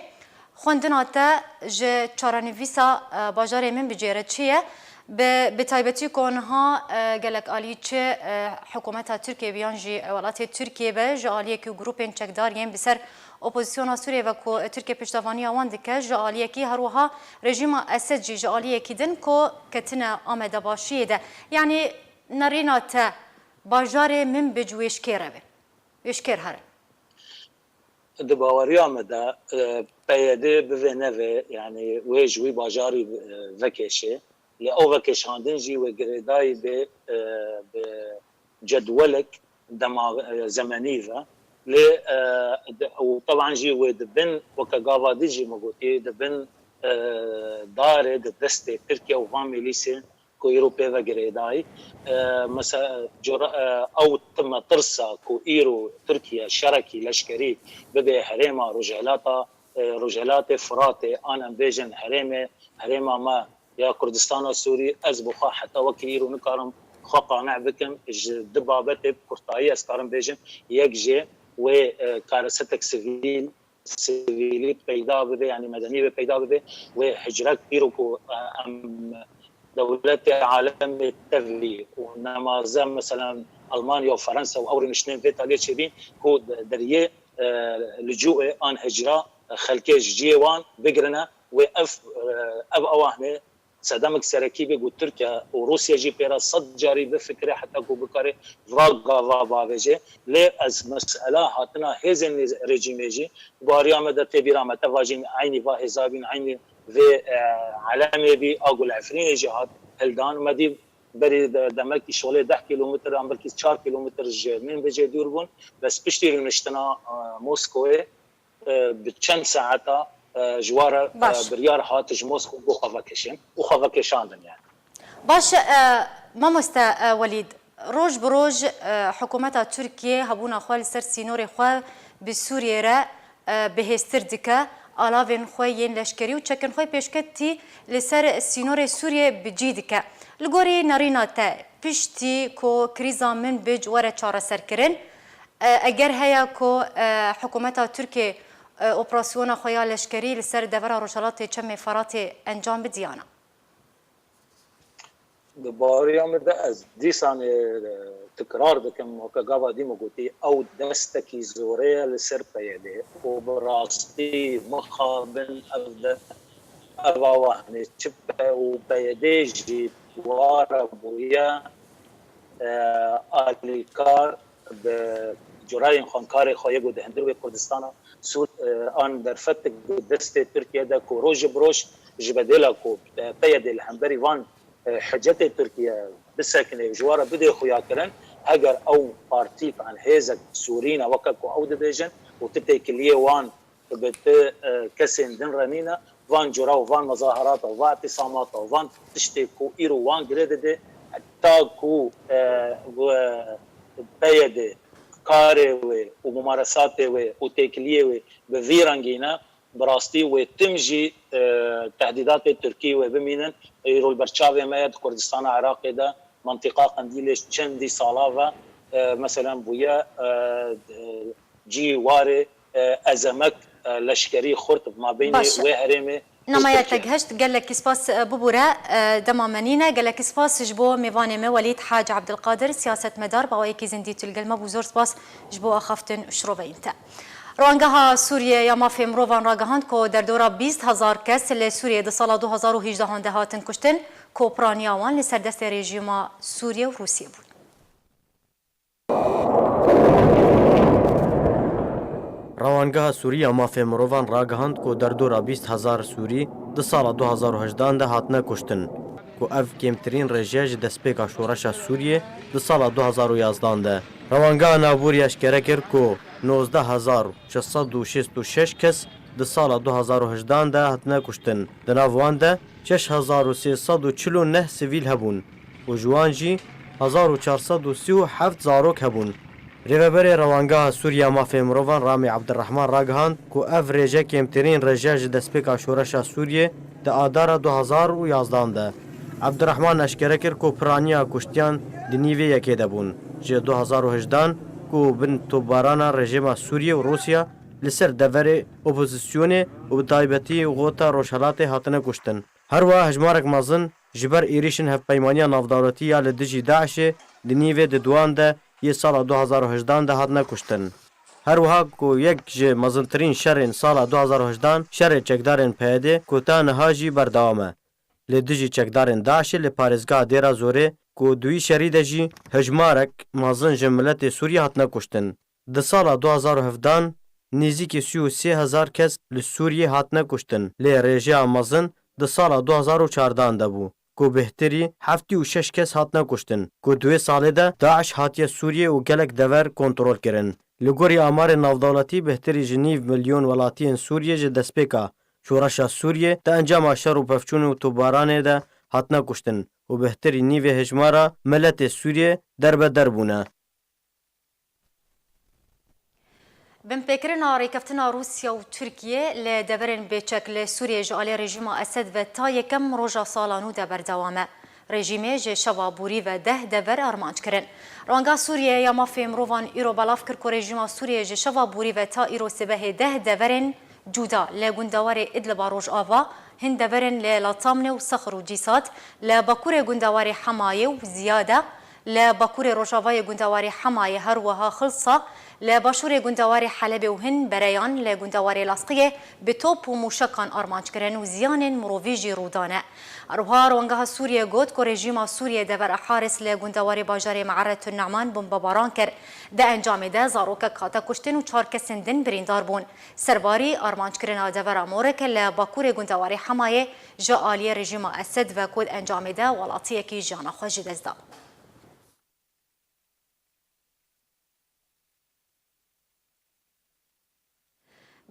Xwendina te ji çarenivîsa, e, bajarê Minbicê re çi ye? Bi, bi taybetî ku niha, e, gelek alî çi, e, hikûmeta Tirkiyê be yan jî welatê Tirkiyê be, ji aliyekî grûpên çekdar yên bi ser opozisyona Sûriyê ve ku Tirkiye piştevaniya wan dike, ji aliyekî her wiha rejîma Esed jî ji aliyekî din ku ketine amadebaşiyê de. Yanî nerîna te bajarê Minbic wêşkêr e be. Wêşkêr here. Di baweriya me de, e, P Y D bivê nevê, yanî wê ji wî bajarî, e, vekêşê. Lê ew vekêşandin jî wê girêdayî bê, e, bi cedwelek dema, e, zemenî ve. Lê, e, di, û teban jî wê di bin, weke gava dî jî min gotî, di bin, e, darê, di destê Tirkiye û van milîsên ku îro pê ve girêdayî. E, mese-, cura-, e, ew tim e tirsa ku îro Tirkiye şerekî leşkerî bibe herêma Rojhilata, e, Rojhilatê Firatê, an em bêjin herêmê, herêma me ya Kurdistana Sûrî, ez bi xwe heta wekî îro nikarim xwe qane bikim. Ji du babetê bi kurtayî ez karim bêjim. Yek jê wê, e, karesetek sivîl, sivîlî peyda bibe, yanî medenî wê peyda bibe, wê hicrek îro ku, e, em dewletê alemê tevlî û nemaze, meselen, Almanya û Fransa û ew rûniştinên vê taliyê çêbîn ku deriyê, e, licûê an hicra xelkê ji cihê wan bigirine, wê ev, e, ev awa hine sedemek serekî bê ku Tirkiye û Rûsya jî pê re sed carî bifikire heta ku bikare va gava bavêje. Lê ez mesela hatina hêzên rejîmê jî bariya me de tê bîra me, te vajîn eynî va hêza bîn, eynî vê, e, alemê bî, a Gul Efrînê jî hat hildan. Me dî berî de, demekî şolê deh kîlometr an belkî çar kîlometr ji Minbicê dûr bûn. Bes piştî rûniştina, e, Moskowê, e, bi çend saeta, e, ji wa re, e, Baş. biryar hat ji Moskow bo xwe vekişin û xwe vekişandin yani. Baş, e, mamoste, e, Welîd, roj bi roj, e, hikûmeta Tirkiyê hebûna xwe li ser sînorê xwe bi Sûriyê re, e, bihêztir dike, alavên xwe yên leşkerî û çekên xwe pêşketî li ser sînorê Sûriyê bi cî dike. Li gorî nerîna te, piştî ku krîza Minbic were çareserkirin, E, eger heya ku, e, hikûmeta Tirkiyê, e, operasyona xwe ya leşkerî li ser devera rojhelatê Çemê Feratê encam bidiyana? Di baweriya min de ez dîsanê, e, tikrar dikim, weke gava dî min gotî, ew destekî zorê ye li ser P Y D û bi rastî mixabin ev de, ev awa hene çi P û P Y D jî ware bûye, e, alîkar bi curayên xwenkarê xwe yê ku di hundir wê Kurdistana Sûr, e, an derfetik bi destê Tirkiye de ku roj bi roj ji bedêla ku, e, P Y D li hemberî van, e, hicetê Tirkiye bisekine û ji wan re bidê xuyakirin, heger ew partîk an hêzek Sûrî ne weke ku ew dibêjin û ti têkiliyê wan bi ti, e, kesên din re nîne, van cura û van mezaherata û van îtîsamata û van tiştê ku îro wan girê dide, heta ku, e, we, P Y D karê wê û mumaresatê wê û têkiliyê wê bi vî rengî ne, bi rastî wê tim jî, e, tehdîdatê Tirkî wê bimînin. Îro li ber çavê me ye, di Kurdistana Iraqê de, mentiqa Qendîlê çendî sala ve, e, meselen bûye, e, cî warê, e, ezemek, e, leşkerî xurt bi mabeynê Baş. wê herêmê û Namaya Tirkiye. Te gihişt, gelekî spas, e, bibûre, e, dema me nîne. Gelekî spas ji bo mêvanê me Welîd Hac Abdulkadir, siyasetmedar, bi awayekî zindî tu li gel me bû. Zor spas ji bo axaftin û şiroveyên te. Rêwangeha Sûriye ya Mafê Mirovan ragihand ku derdora bîst hezar kes li Sûriyê di sala du hezar û hejdehan de hatin kuştin, ku piraniya wan li ser destê rejîma Sûriye û Rûsiyê bûn. Rewangeha Sûrî ya Mafê Mirovan ragihand ku derdora bîst hezar Sûrî di sala du hazar û hejdan de hatine kuştin, ku ev kêmtirîn rêje ji destpêka şoreşa Sûriyê di sala du hazar û yazdan de. Rewangeha Navborî eşkere kir ku nozdeh hezar şeş sed û şêst û şeş kes di sala du hazar û hejdan de hatine kuştin. Di nav wan de şeş hezar û sê sed û çil û neh sivîl hebûn û ji wan jî hezar û çar sed û sî û heft zarok hebûn. Rêveberê Rewangeha Sûriya Mafê Mirovan Ramî Ebdirrehman ragihand ku ev rêje kêmtirîn rêje ji destpêka şoreşa Sûriyê di Adara du hazar û yazdan de. Ebdirrehman eşkere kir ku piraniya kuştiyan di nîvê yekê de bûn. Ji du hazar û hejdan ku bin topbarana rejîma Sûriyê û Rûsya li ser deverê opozisyonê û bi taybetî xota Rojhelatê hatine kuştin. Her wiha hejmarek mezin ji ber êrîşên Hevpeymaniya Navdewletî ya li dijî DAIŞê di nîvê di duan de yê sala du hazar û hejdan de hatine kuştin. Her wiha ku yek ji mezintirîn şerên sala du hazar û hejdan şerê çekdarên PYDê ku ta niha jî berdewam e. Li dijî çekdarên DAIŞê li parêzgeha Dêra Zorê ku di wî şerî de jî hejmarek mezin ji miletê Sûriyê hatine kuştin. Di sala du hazar û hevdan nêzîkî sî û sê hezar kes li Sûriyê hatine kuştin, lê rêjeya mezin di sala du hazar û çardan de bû, ku bêhtirî heftê û şeş kes hatine kuştin, ku di wê salê de DAIŞ hatiye Sûriyê û gelek dever kontrol kirin. Li gorî amarên navdewletî, bêhtirî ji nîv milyon welatiyên Sûriyê ji destpêka şoreşa Sûriyê di encama şer û pevçûn û topbaranê de hatine kuştin û bêhtirî nîvê hejmara miletê Sûriyê derbeder bûne. Binpêkirina rêkeftina Rûsya û Tirkiye li deverên bêçek li Sûriyê ji alî rejîma Esed ve ta yekem roja sala nû de berdewam e. Rejîmê ji şeva borî ve deh dever armanc kirin. Rewanga Sûriye ya Mafê Mirovan îro belav kir ku rejîma Sûriyê ji şeva borî ve ta îro sibehê deh deverên cuda li gundewarê Idliba Rojava, hin deverên li Latamnê û Sexr û Cîsat, li bakurê gundewarê Hemayê û Ziyade, li bakurê rojavayê gundewarê Hemayê her wiha Xilsa, li başûrê gundewarê Helebê û hin bereyan li gundewarê Lasqiyê bi top û mûşekan armanc kirin û ziyanên mirovî jî rû dane. Her wiha Rewanga Sûriyê got ku rejîma Sûriyê devera Haris li gundewarê bajarê Me'eretun Ne'man bombebaran kir. Di encamê de zarokek hate kuştin û çar kesên din birîndar bûn. Serbarî armanckirina devera Morek li bakurê gundewarê Hemayê ji aliyê rejîma Esed ve ku di encamê de welatiyekî jiyana xwe ji dest da.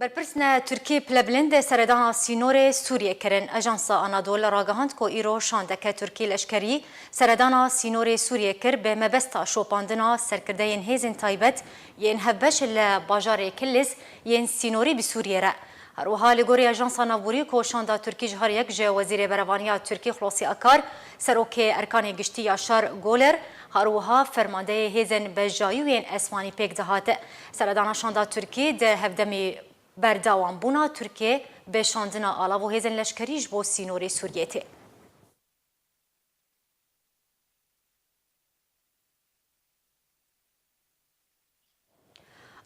Berpirsên Tirkî pilebilind seredana sînorê Sûriyê kirin. Ajansa Anadolu ragihand ku îro şandeke Tirkî leşkerî seredana sînorê Sûriyê kir bi mebesta şopandina serkirdeyên hêzên taybet yên hevbeş li bajarê Kilis yên sînorî bi Sûriyê re. Her wiha li gorî Ajansa Navborî ku şanda Tirkî ji her yek ji Wezîrê Berevaniya Tirkî Xulosî Akar, Serokê Erkanê Giştî Yaşar Goler, her wiha fermandeyê hêzên bejayî û yên esmanî pêk dihate. Seredana şanda Tirkî di hevdemî berdewambûna Tirkiyê bi şandina alav û hêzên leşkerî ji bo sînorê Sûriyê tê.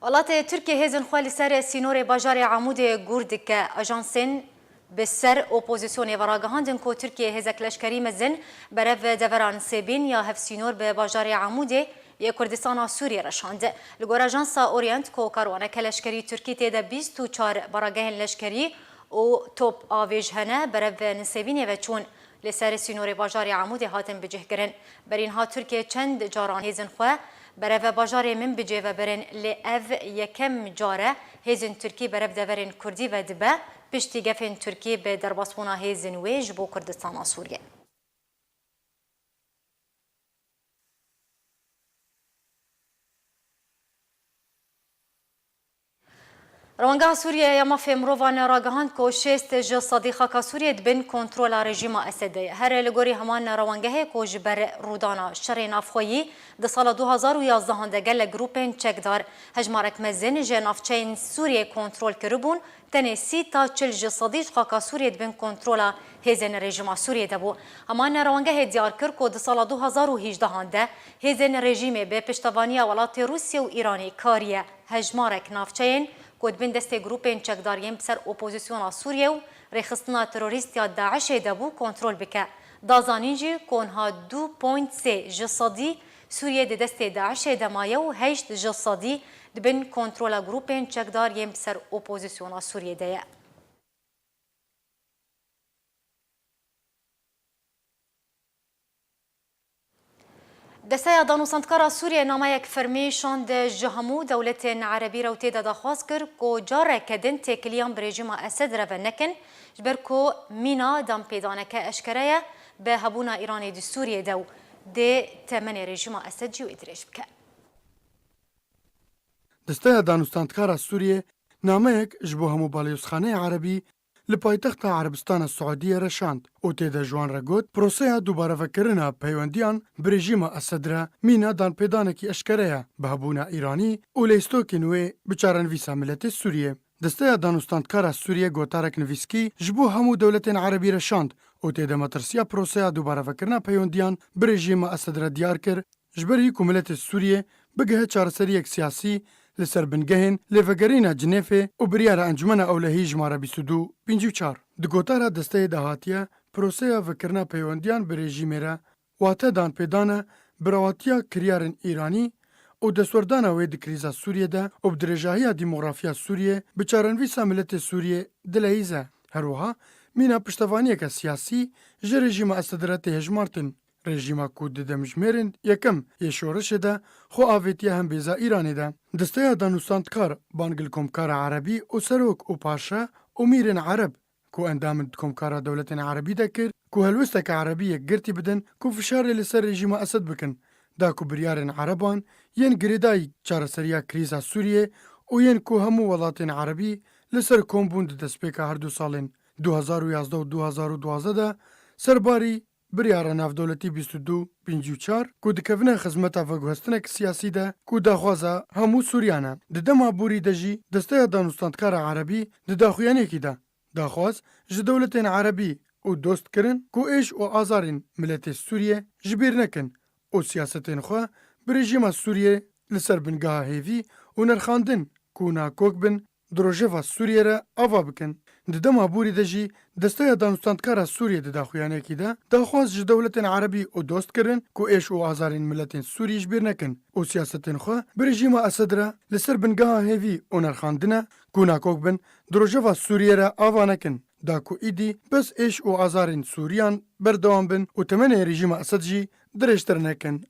Welatê Tirkiye hêzên xwe li ser sînorê bajarê Amûdê gûr dike. Ajansên bi ser opozîsyonê ve ragihandin ku Tirkiye hêzek leşkerî mezin berev devera Nisêbîn ya hevsînor bi bajarê Amûdê yê Kurdistana Sûriyê re şand. Li gor ajansa Orient ku karwaneke leşkerî Tirkî tê de bîst û çar baragehên leşkerî û top avêj hene berev Nisêbînê ve çûn. Li ser sînorê bajarê Amûdê hatin bicihkirin. Berî niha Tirkiye çend caran hêzên xwe bereve bajarê Minbicê ve birin, lê ev yekem car e hêzên Tirkî berev deverên Kurdî ve dibe, piştî gefên Tirkî bi derbasbûna hêzên wê ji bo Kurdistana Sûriyê. Rewangeha Sûriyê ya Mafê Mirovan ragihand ku şêst ji sedî xaka Sûriyê di bin kontrola rejîma Esedê ye. Her li gorî heman rewangehê ku ji ber rûdana şerê navxweyî di sala du hazar û yazdehan de gelek grûpên çekdar hejmarek mezin ji navçeyên Sûriyê kontrol kiribûn, tenê sî ta çil ji sedî ji xaka Sûriyê di bin kontrola hêzên rejîma Sûriyê de bû. Heman rewangehê diyar kir ku di sala du hazar û hejdehan de hêzên rejîmê bi piştevaniya welatê Rûsya û Îranê kariye hejmarek navçeyên ku di bin destê grûpên çekdar yên bi ser opozîsyona Sûriyê û rêxistina terorîst ya DAIŞê de bû kontrol bike. Da zanîn jî ku niha du point sê ji sedî Sûriyê di destê DAIŞê de maye û heşt ji sedî di bin kontrola grûpên çekdar yên bi ser opozîsyona Sûriyê de ye. Desteya Danûstandkara Sûriyê nameyek fermî şand ji hemû dewletên erebî re û tê de daxwaz kir ku careke din têkiliyan bi rejîma Esed re ve nekin, ji ber ku mîna danpêdaneke eşkere ye bi hebûna Îranê di Sûriyê de û dê temenê rejîma Esed jî wê dirêj bike. Desteya Danûstandkara Sûriyê nameyek ji bo hemû balyozxaneyê erebî li paytexta Erebistana Siûdiyê re şand û tê de ji wan re got, proseya dubarevekirina peywendiyan bi rejîma Esed re mîna danpêdanekî eşkere ye bi hebûna Îranî û leyîstokên wê bi çarenivîsa miletê Sûriyê. Desteya Danûstandkara Sûriyê gotarek nivîskî ji bo hemû dewletên erebî re şand û tê de metirsiya proseya dubarevekirina peywendiyan bi rejîma Esed re diyar kir, ji ber hî ku miletê Sûriyê bigihe çareseriyek siyasî li ser bingehên lêvegerîna Cinêfê û biryara Encûmena Ewlehî jimare bîst û du pêncî û çar. Di gotara desteyê de hatiye, proseya vekirina peywendiyan bi rejîmê re wate danpêdan e bi rewatiya kiryarên Îranî û destwerdana wê di krîza Sûriyê de û bi dirêjahiya demografiya Sûriyê bi çarenivîsa miletê Sûriyê dileyîze. Her wiha mîna piştevaniyeke siyasî ji rejîma Esed re tê hejmartin. Rejîma ku di demjimêrên yekem yê şoreşê de xwe avêtiye hembêza Îranê de. Desteya Danûstandkar bang li Komkara Erebî û serok û paşa û mîrên Ereb ku endam in di Komkara Dewletên Erebî de kir ku helwesteke Erebî yekgirtî bidin ku fişarê li ser rejîma Esed bikin, da ku biryarên Ereban yên girêdayî çareseriya krîza Sûriyê û yên ku hemû welatên Erebî li ser kom bûn di destpêka her du salên du hezar û yazdeh û du hezar û duwazdeh de serbarî biryara navdewletî bîst û du pêncî û çar ku dikevine xizmeta veguhestinek siyasî de ku daxwaza hemû Sûriyan e. Di dema borî de jî Desteya Danûstandkara Erebî di daxuyaniyekî de daxwaz ji dewletên Erebî û dost kirin ku êş û azarên miletê Sûriyê ji bîr nekin û siyasetên xwe bi rejîma Sûriyê li ser bingeha hêvî û nerxandin ku nakok bin di rojeva Sûriyê re ava bikin. Di dema borî de jî Desteya Danûstandkara Sûriyê di daxuyaniyekî de daxwaz ji dewletên Erebî û dost kirin ku êş û azarên miletên Sûrî ji bîr nekin û siyasetên xwe bi rejîma Esed re li ser bingeha hêvî û nerxandine ku nakok bin di rojeva Sûriyê re ava nekin, da ku îdî bes êş û azarên Sûriyan berdewam bin û temenê rejîma Esed jî dirêjtir nekin.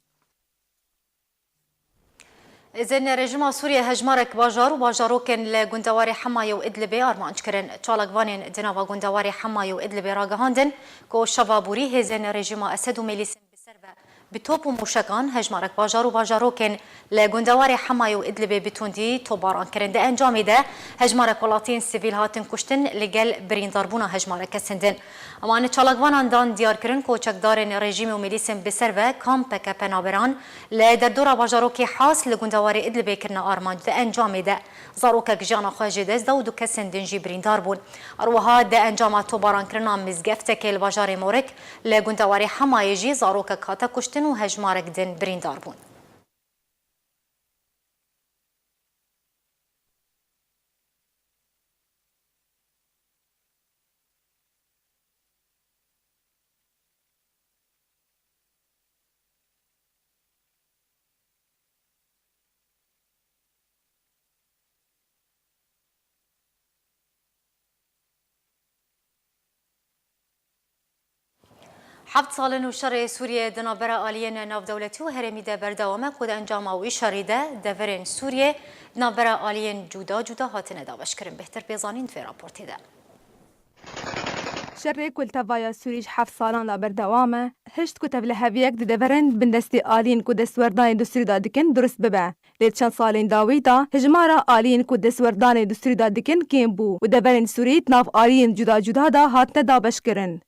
Hêzên rejîma Sûriyê hejmarek bajar û bajarokên li gundewarê Hemayê û Idlibê armanc kirin. Çalakvanên di nava gundewarê Hemayê û Idlibê ragihandin ku şeva borî hêzên rejîma Esed û milîsên bi ser ve bi top û mûşekan hejmarek bajar û bajarokên li gundewarê Hemayê û Idlibê bi tundî topbaran kirin. Di encamê de hejmarek welatiyên sivîl hatin kuştin, li gel birîndarbûna hejmarek kesin din. Ewan çalakvanan dan diyar kirin ku çekdarên rejîmê û milîsên bi ser ve kampeke penaberan li derdora bajarokê Has li gundewarê Idlibê kirine armanc. Di encamê de zarokek jiyana xwe ji dest da û du kesên din jî birîndar bûn. Her wiha di encama tobaranirina mizgeftekê li bajarê Morik li gundewarê Hemayê jî zarokek hate kuştin û hejmarek din birîndar bûn. Heft sal in û şerê Sûriyê di navbera aliyên navdewletî û herêmî de berdewam e ku di encama wî şerî de deverên Sûriyê di navbera aliyên cuda cuda hatine dabeşkirin. Bêhtir pê zanîn di vê raportê de. Şerê ku li tevaya Sûrî ji heft salan de berdewam e, hişt ku tevliheviyek di deverên bindestî aliyên ku destwerdanê di Sûrî de dikin durust bibe. Lê di çend salên dawî de hijmara aliyên ku destwerdanê di Sûrî de dikin kêm bû û deverên Sûrî di nav aliyên cuda cuda de hatine dabeşkirin.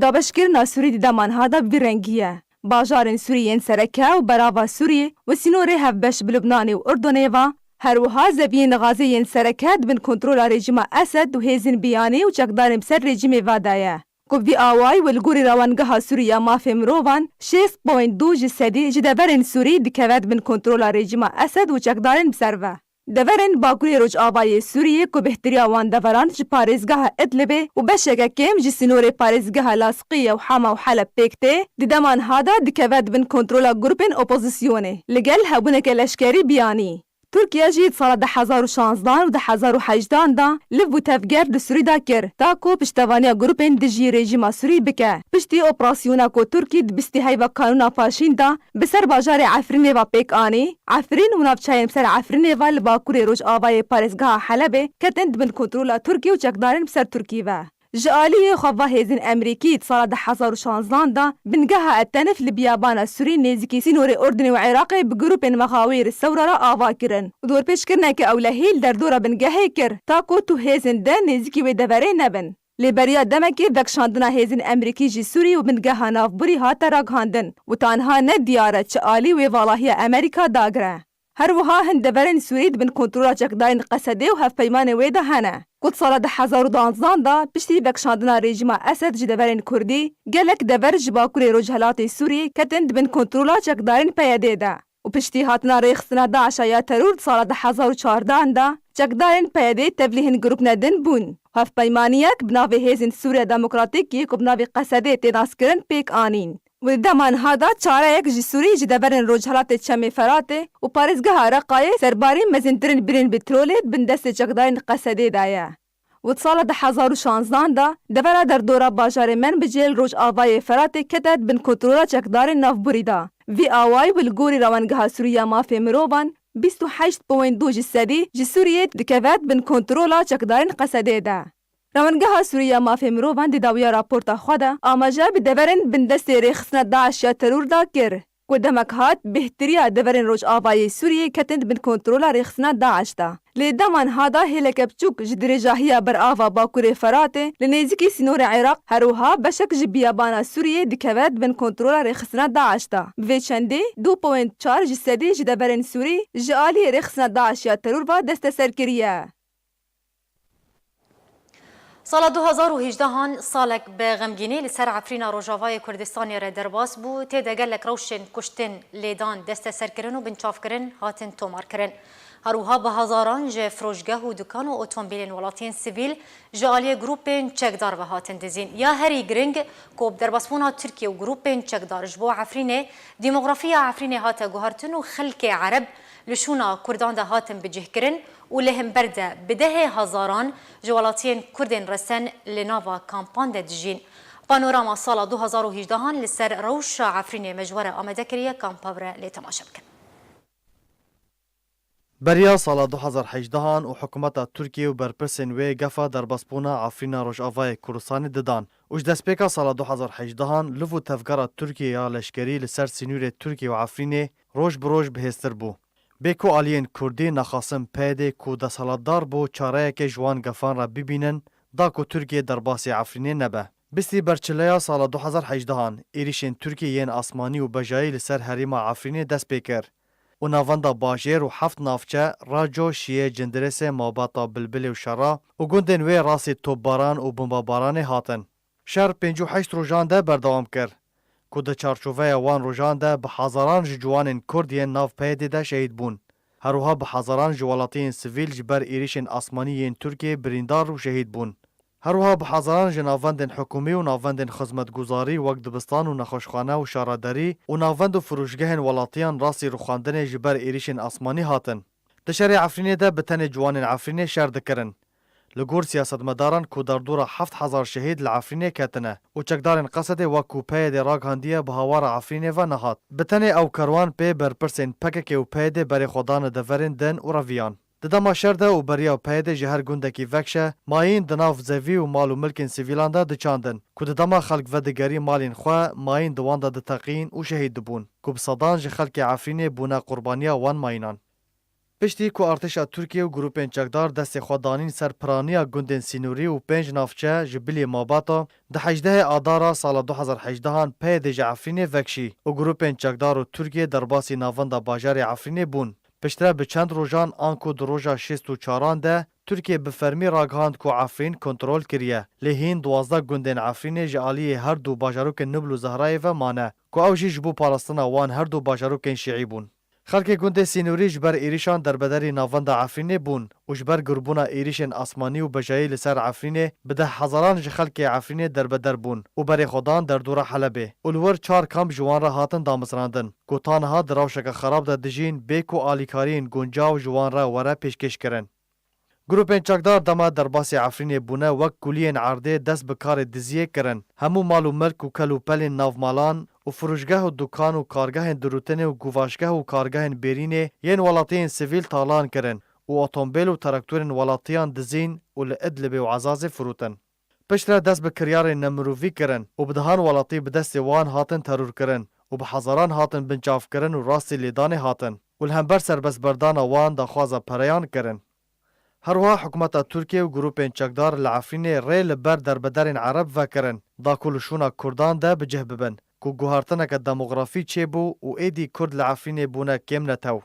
Dabeşkirina Sûrî di dema niha de bi vî rengî ye. Bajarên Sûrî yên sereke û berava Sûrî û sînorê hevbeş bi Lubnanê û Urdunê ve, her wiha zeviyên Xazê yên sereke di bin kontrola rejîma Esed û hêzên biyanî û çekdarên bi ser rejîmê ve de ye. Ku bi vî awayî û li gorî Rawangeha Sûrî ya Mafê Mirovan, şêst point du ji sedî ji deverên Sûrî dikeve di bin kontrola rejîma Esed û çekdarên bi ser ve. Deverên Bakurê Rojavayê Sûriyê ku bêhtiriya wan deveran ji parêzgeha Idlibê û beşeke kêm ji sînorê parêzgeha Lasiqiyê û Hama û Heleb pêk tê, di dema niha de dikeve di bin kontrola grûpên opozisyonê, li gel hebûneke leşkerî biyanî. Tirkiye jî di sala du hezar û şanzdan û du hezar û hejdan de liv û tevger li Sûrî de kir, ta ku piştevaniya grûpên dijî rejîma Sûrî bike. Piştî operasyona ku Tirkî di bîstî heyva Kanûna Faşîn de bi ser bajarê Efrînê ve pêk anî, Efrîn û navçeyên bi ser Efrînê ve li bakurê rojavayê parêzgeha Helebê ketin di bin kontrola Tirkî û çekdarên bi ser Tirkî ve. Ji aliyê xwe va hêzên Emerîkî di sala du hezar û şanzdan de bingeha Etenif li biyabana Sûrî nêzîkî sînorê Urdinê û Iraqê bi grûpên mexawîr Sewra re ava kirin û dorpêçkirineke ewlehî li derdora bingehê kir, ta ku tu hêzên din nêzîkî wê deverê nebin. Lê beriya demekê vekşandina hêzên Emerîkî ji Sûrî û bingeha navbûrî hate ragihandin û ta niha ne diyar e çi alî wê valahiya Emerîka dagire. Her wiha hin deverên Sûrî di bin kontrola çekdarên Qesedê û hevpeymanên wê de hene, ku di sala du hezar û duwanzdan de piştî vekşandina rejîma Esed ji deverên Kurdî, gelek dever ji bakurê rojhilatê Sûriyê ketin di bin kontrola çekdarên P Y D'ê de û piştî hatina rêxistina DAIŞ'a ya teror di sala du hezar û çardan de çekdarên P Y D'ê tevlî hin grûpne din bûn. Hevpeymaniyek bi navê Hêzên Sûriya Demokratîk yê ku bi navê Qesedê tê naskirin pêk anîn. Û di dema niha de çareyek ji Sûrî ji deverên rojhilatê Çemê Feratê û parêzgeha Reqayê serbarî mezintirîn birên petrolê di bin destê çekdarên Qesedê de ye. Û di sala du hezar û şanzdan de devera derdora bajarê Menbicê li rojavayê Feratê kete di bin kontrola çekdarên navbûrî de. Vî awayî û li gorî Rawengeha Sûrî ya Mafê Mirovan bîst û heşt point du ji sedî ji Sûriyê dikeve di bin kontrola çekdarên Qesedê de. Rawengeha Sûrî ya Mafê Mirovan di dawiya raporta xwe de amaje bi deverên bindestê rêxistina DAIŞ ya teror da kir, ku demek hat bêhtiriya deverên rojavayê Sûriyê ketin bin kontrola rêxistina DAIŞ de. Lê dema niha de hêleke biçûk ji dirêjahiya berava Bakurê Feratê li nêzîkî sînorê Iraq, her wiha beşek ji biyabana Sûriyê dikeve bin kontrola rêxistina DAIŞ de. Bi vê çendê du point çar ji sedî ji deverên Sûrî ji aliyê rêxistina DAIŞ ya teror ve desteserkirî ye. Sala du hezar û hejdehan salek bi xemgînî li ser Efrîna Rojavayê Kurdistanê re derbas bû, tê de gelek rewşên kuştin, lêdan, desteserkirin û binçavkirin hatin tomarkirin. Her wiha bi hezaran ji firoşgeh û dukan û otomobîlên welatiyên sivîl ji aliyê grûpên çekdar ve hatin dizîn. Ya herî giring ku bi derbasbûna Tirkiye û grûpên çekdar ji bo Efrînê, demografiya Efrînê hate guhertin û xelkê Ereb li şûna Kurdan de hatin bicihkirin û li hember de bi dehê hezaran ji welatiyên Kurdên resen li nava kampan de dijîn. Panorama sala du hezar û hejdehan li ser rewşa Efrînê me ji we re amade kiriye, kampa bi re lê temaşe bikin. Beriya sala du hezar hejdehan û hikûmeta Tirkiyê û berpirsên wê gefa derbasbûna Efrîna Rojavayê Kurdistanê didan û ji destpêka sala du hezar hejdehan liv û tevgera Tirkiyê ya leşkerî li ser sînorê Tirkiye û Efrînê roj bi roj bihêztir bû. Bê ku aliyên Kurdî nexasim P Y D'ê ku desthilatdar bû çareyekê ji wan gefan re bibînin, da ku Tirkiye derbasî Efrînê nebe. Bistî berçileya sala du hezar hejdehan, êrîşên Tirkiyê yên asmanî û bejayî li ser herêma Efrînê dest pê kir û navenda bajêr û heft navçe, Raco, Şiyê, Cindirêsê, Mabata, Bilbilê û Şera û gundên wê rastî topbaran û bombabaranê hatin. Şer pêncî û heşt rojan de berdewam kir, ku di çarçoveya wan rojan de bi hezaran ji ciwanên Kurd yên nav P Y D'ê de şehîd bûn. Her wiha bi hezaran ji welatiyên sivîl ji ber êrîşên asmanî yên Tirkiyê birîndar û şehîd bûn. Her wiha bi hezaran ji navendên hikûmî û navendên xizmetguzarî wek dibistan û nexweşxane û şaredarî û navend û firoşgehên welatiyan rastî rûxandinê ji ber êrîşên asmanî hatin. Di şerê Efrînê de bi tenê ciwanên Efrînê şer dikirin. Li gor siyasetmedaran ku derdora heft hezar şehîd li Efrînê ketine û çekdarên Qesedê wek ku P Y D ragihandiye bi hawara Efrînê ve nehat. Bi tenê ew kerwan pê berpirsên P K K û P Y D berê xwe dane deverên din û reviyan. Di dema şer de û beriya P Y D ji her gundekî vekşe, mayîn di nav zevî û mal û milkên sivîlan de diçandin, ku di dema xelk vedigerî malên xwe, mayîn di wan de diteqîn û şehîd dibûn, ku bi sedan ji xelkê Efrînê bûne qurbaniya wan mayînan. Piştî ku artêşa Tirkiye û grûpên çekdar destê xwe danîn ser piraniya gundên sînorî û pênc navçe ji bilî Mabata, di hejdehê Adara sala du hezar hejdehan P Y D ji Efrînê vekşî û grûpên çekdar û Tirkiye derbasî navenda bajarê Efrînê bûn. Piştre bi çend rojan, anku di roja şêst û çaran de Tirkiye bi fermî ragihand ku Efrîn kontrol kiriye, lê hîn duwazdeh gundên Efrînê ji aliyê her du bajarokên Nibl û Zehrayê ve mane, ku ew jî ji bo parastina wan her du bajarokên şîî bûn. Xelkê gundê sînorî ji ber êrîşan derbederî navenda Efrînê bûn û ji ber girbûna êrîşên asmanî û bejayî li ser Efrînê bi deh hezaran ji xelkê Efrînê derbeder bûn û berê xwe dan derdora Helebê û li wir çar kamp ji wan re hatin damezrandin ku ta niha di rewşeke xerab de dijîn bê ku alîkariyên guncaw ji wan re were pêşkêş kirin. Grûpên çekdar dema derbasî Efrînê bûne wek kuliyên erdê dest bi karê diziyê kirin. Hemû mal û milk û kel û pelên nav malan û firûşgeh û dukan û kargehên dirûtinê û guvaşgeh û kargehên bêrînê yên welatiyên sivîl talan kirin û otombêl û traktorên welatiyan dizîn û li Idlibê û Ezazê firotin. Piştre dest bi kiryarên nemirovî kirin û bi dehan welatî bi destê wan hatin terorkirin û bi hezaran hatin binçavkirin û rastî lêdanê hatin û li hember serbestberdana wan daxwaza pereyan kirin. Her wiha hikûmeta Tirkiye û grûpên çekdar li Efrînê rê li ber derbederên Ereb vekirin, da ku li şûna Kurdan de bi cih bibin, ku guhertineke demografî çêbû û êdî Kurd li Efrînê bûne kêm netew.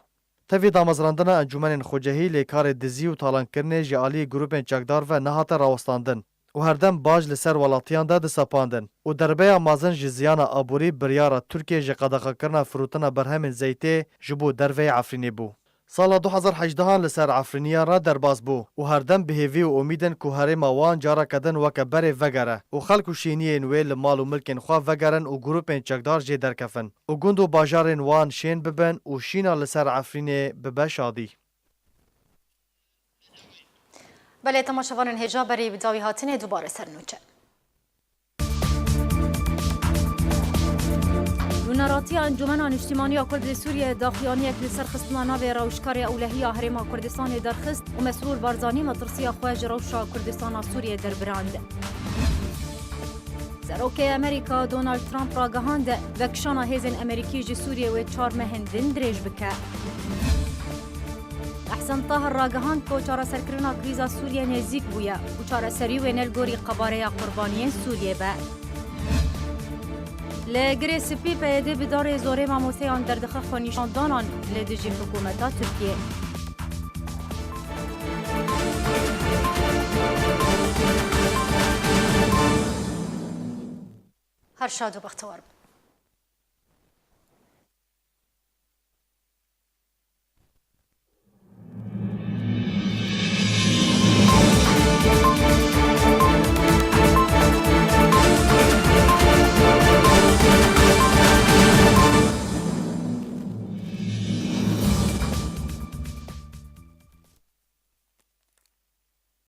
Tevî damezrandina encûmenên xwecehî lê karê dizî û talankirinê ji aliyê grûpên çekdar ve nehate rawestandin û herdem baş li ser welatiyan de disepandin û derbeya mezin ji ziyana aborî biryara Tirkiye ji qedexekirina firotina berhemên zeytê ji bo derveyê Efrînê bû. Sala du hezar hejdehan li ser Efrîniya re derbas bû û herdem bi hêvî û umîd in ku herêma wan careke din weke berê vegere û xelk û şêniyên wê li mal û milkên xwe vegerin û grûpên çekdar jê derkefin û gund û bajarên wan şên bibin û şîna li ser Efrînê bibe şadî. Belê, temaşevanên hêja, berî bi dawî hatinê dubare ser nûçe. Nûneratiya Encûmena Niştimanî ya Kurd li Sûriyeyê daxuyaniyek li ser xistina navê rewşkarê ewlehî ya Herêma Kurdistanê derxist û Mesrûr Barzanî metirsiya xwe ji rewşa Kurdistana Sûriyê derbirand. Serokê Amerîka Donald Trump ragihand, vekişana hêzên Amerîkî ji Sûriyê wê çar mehên din dirêj bike. Ehsen Tahir ragihand ku çareserkirina krîza Sûriyê nêzîk bûye û çareserî wê ne li gorî qebareya qurbaniyên Sûriyê be. Li Girê Spî P Y D bi darê zorê mamosteyan derdixe xwenîşandanan li dijî hikûmeta Tirkiyê. Her şad û bextewar bin.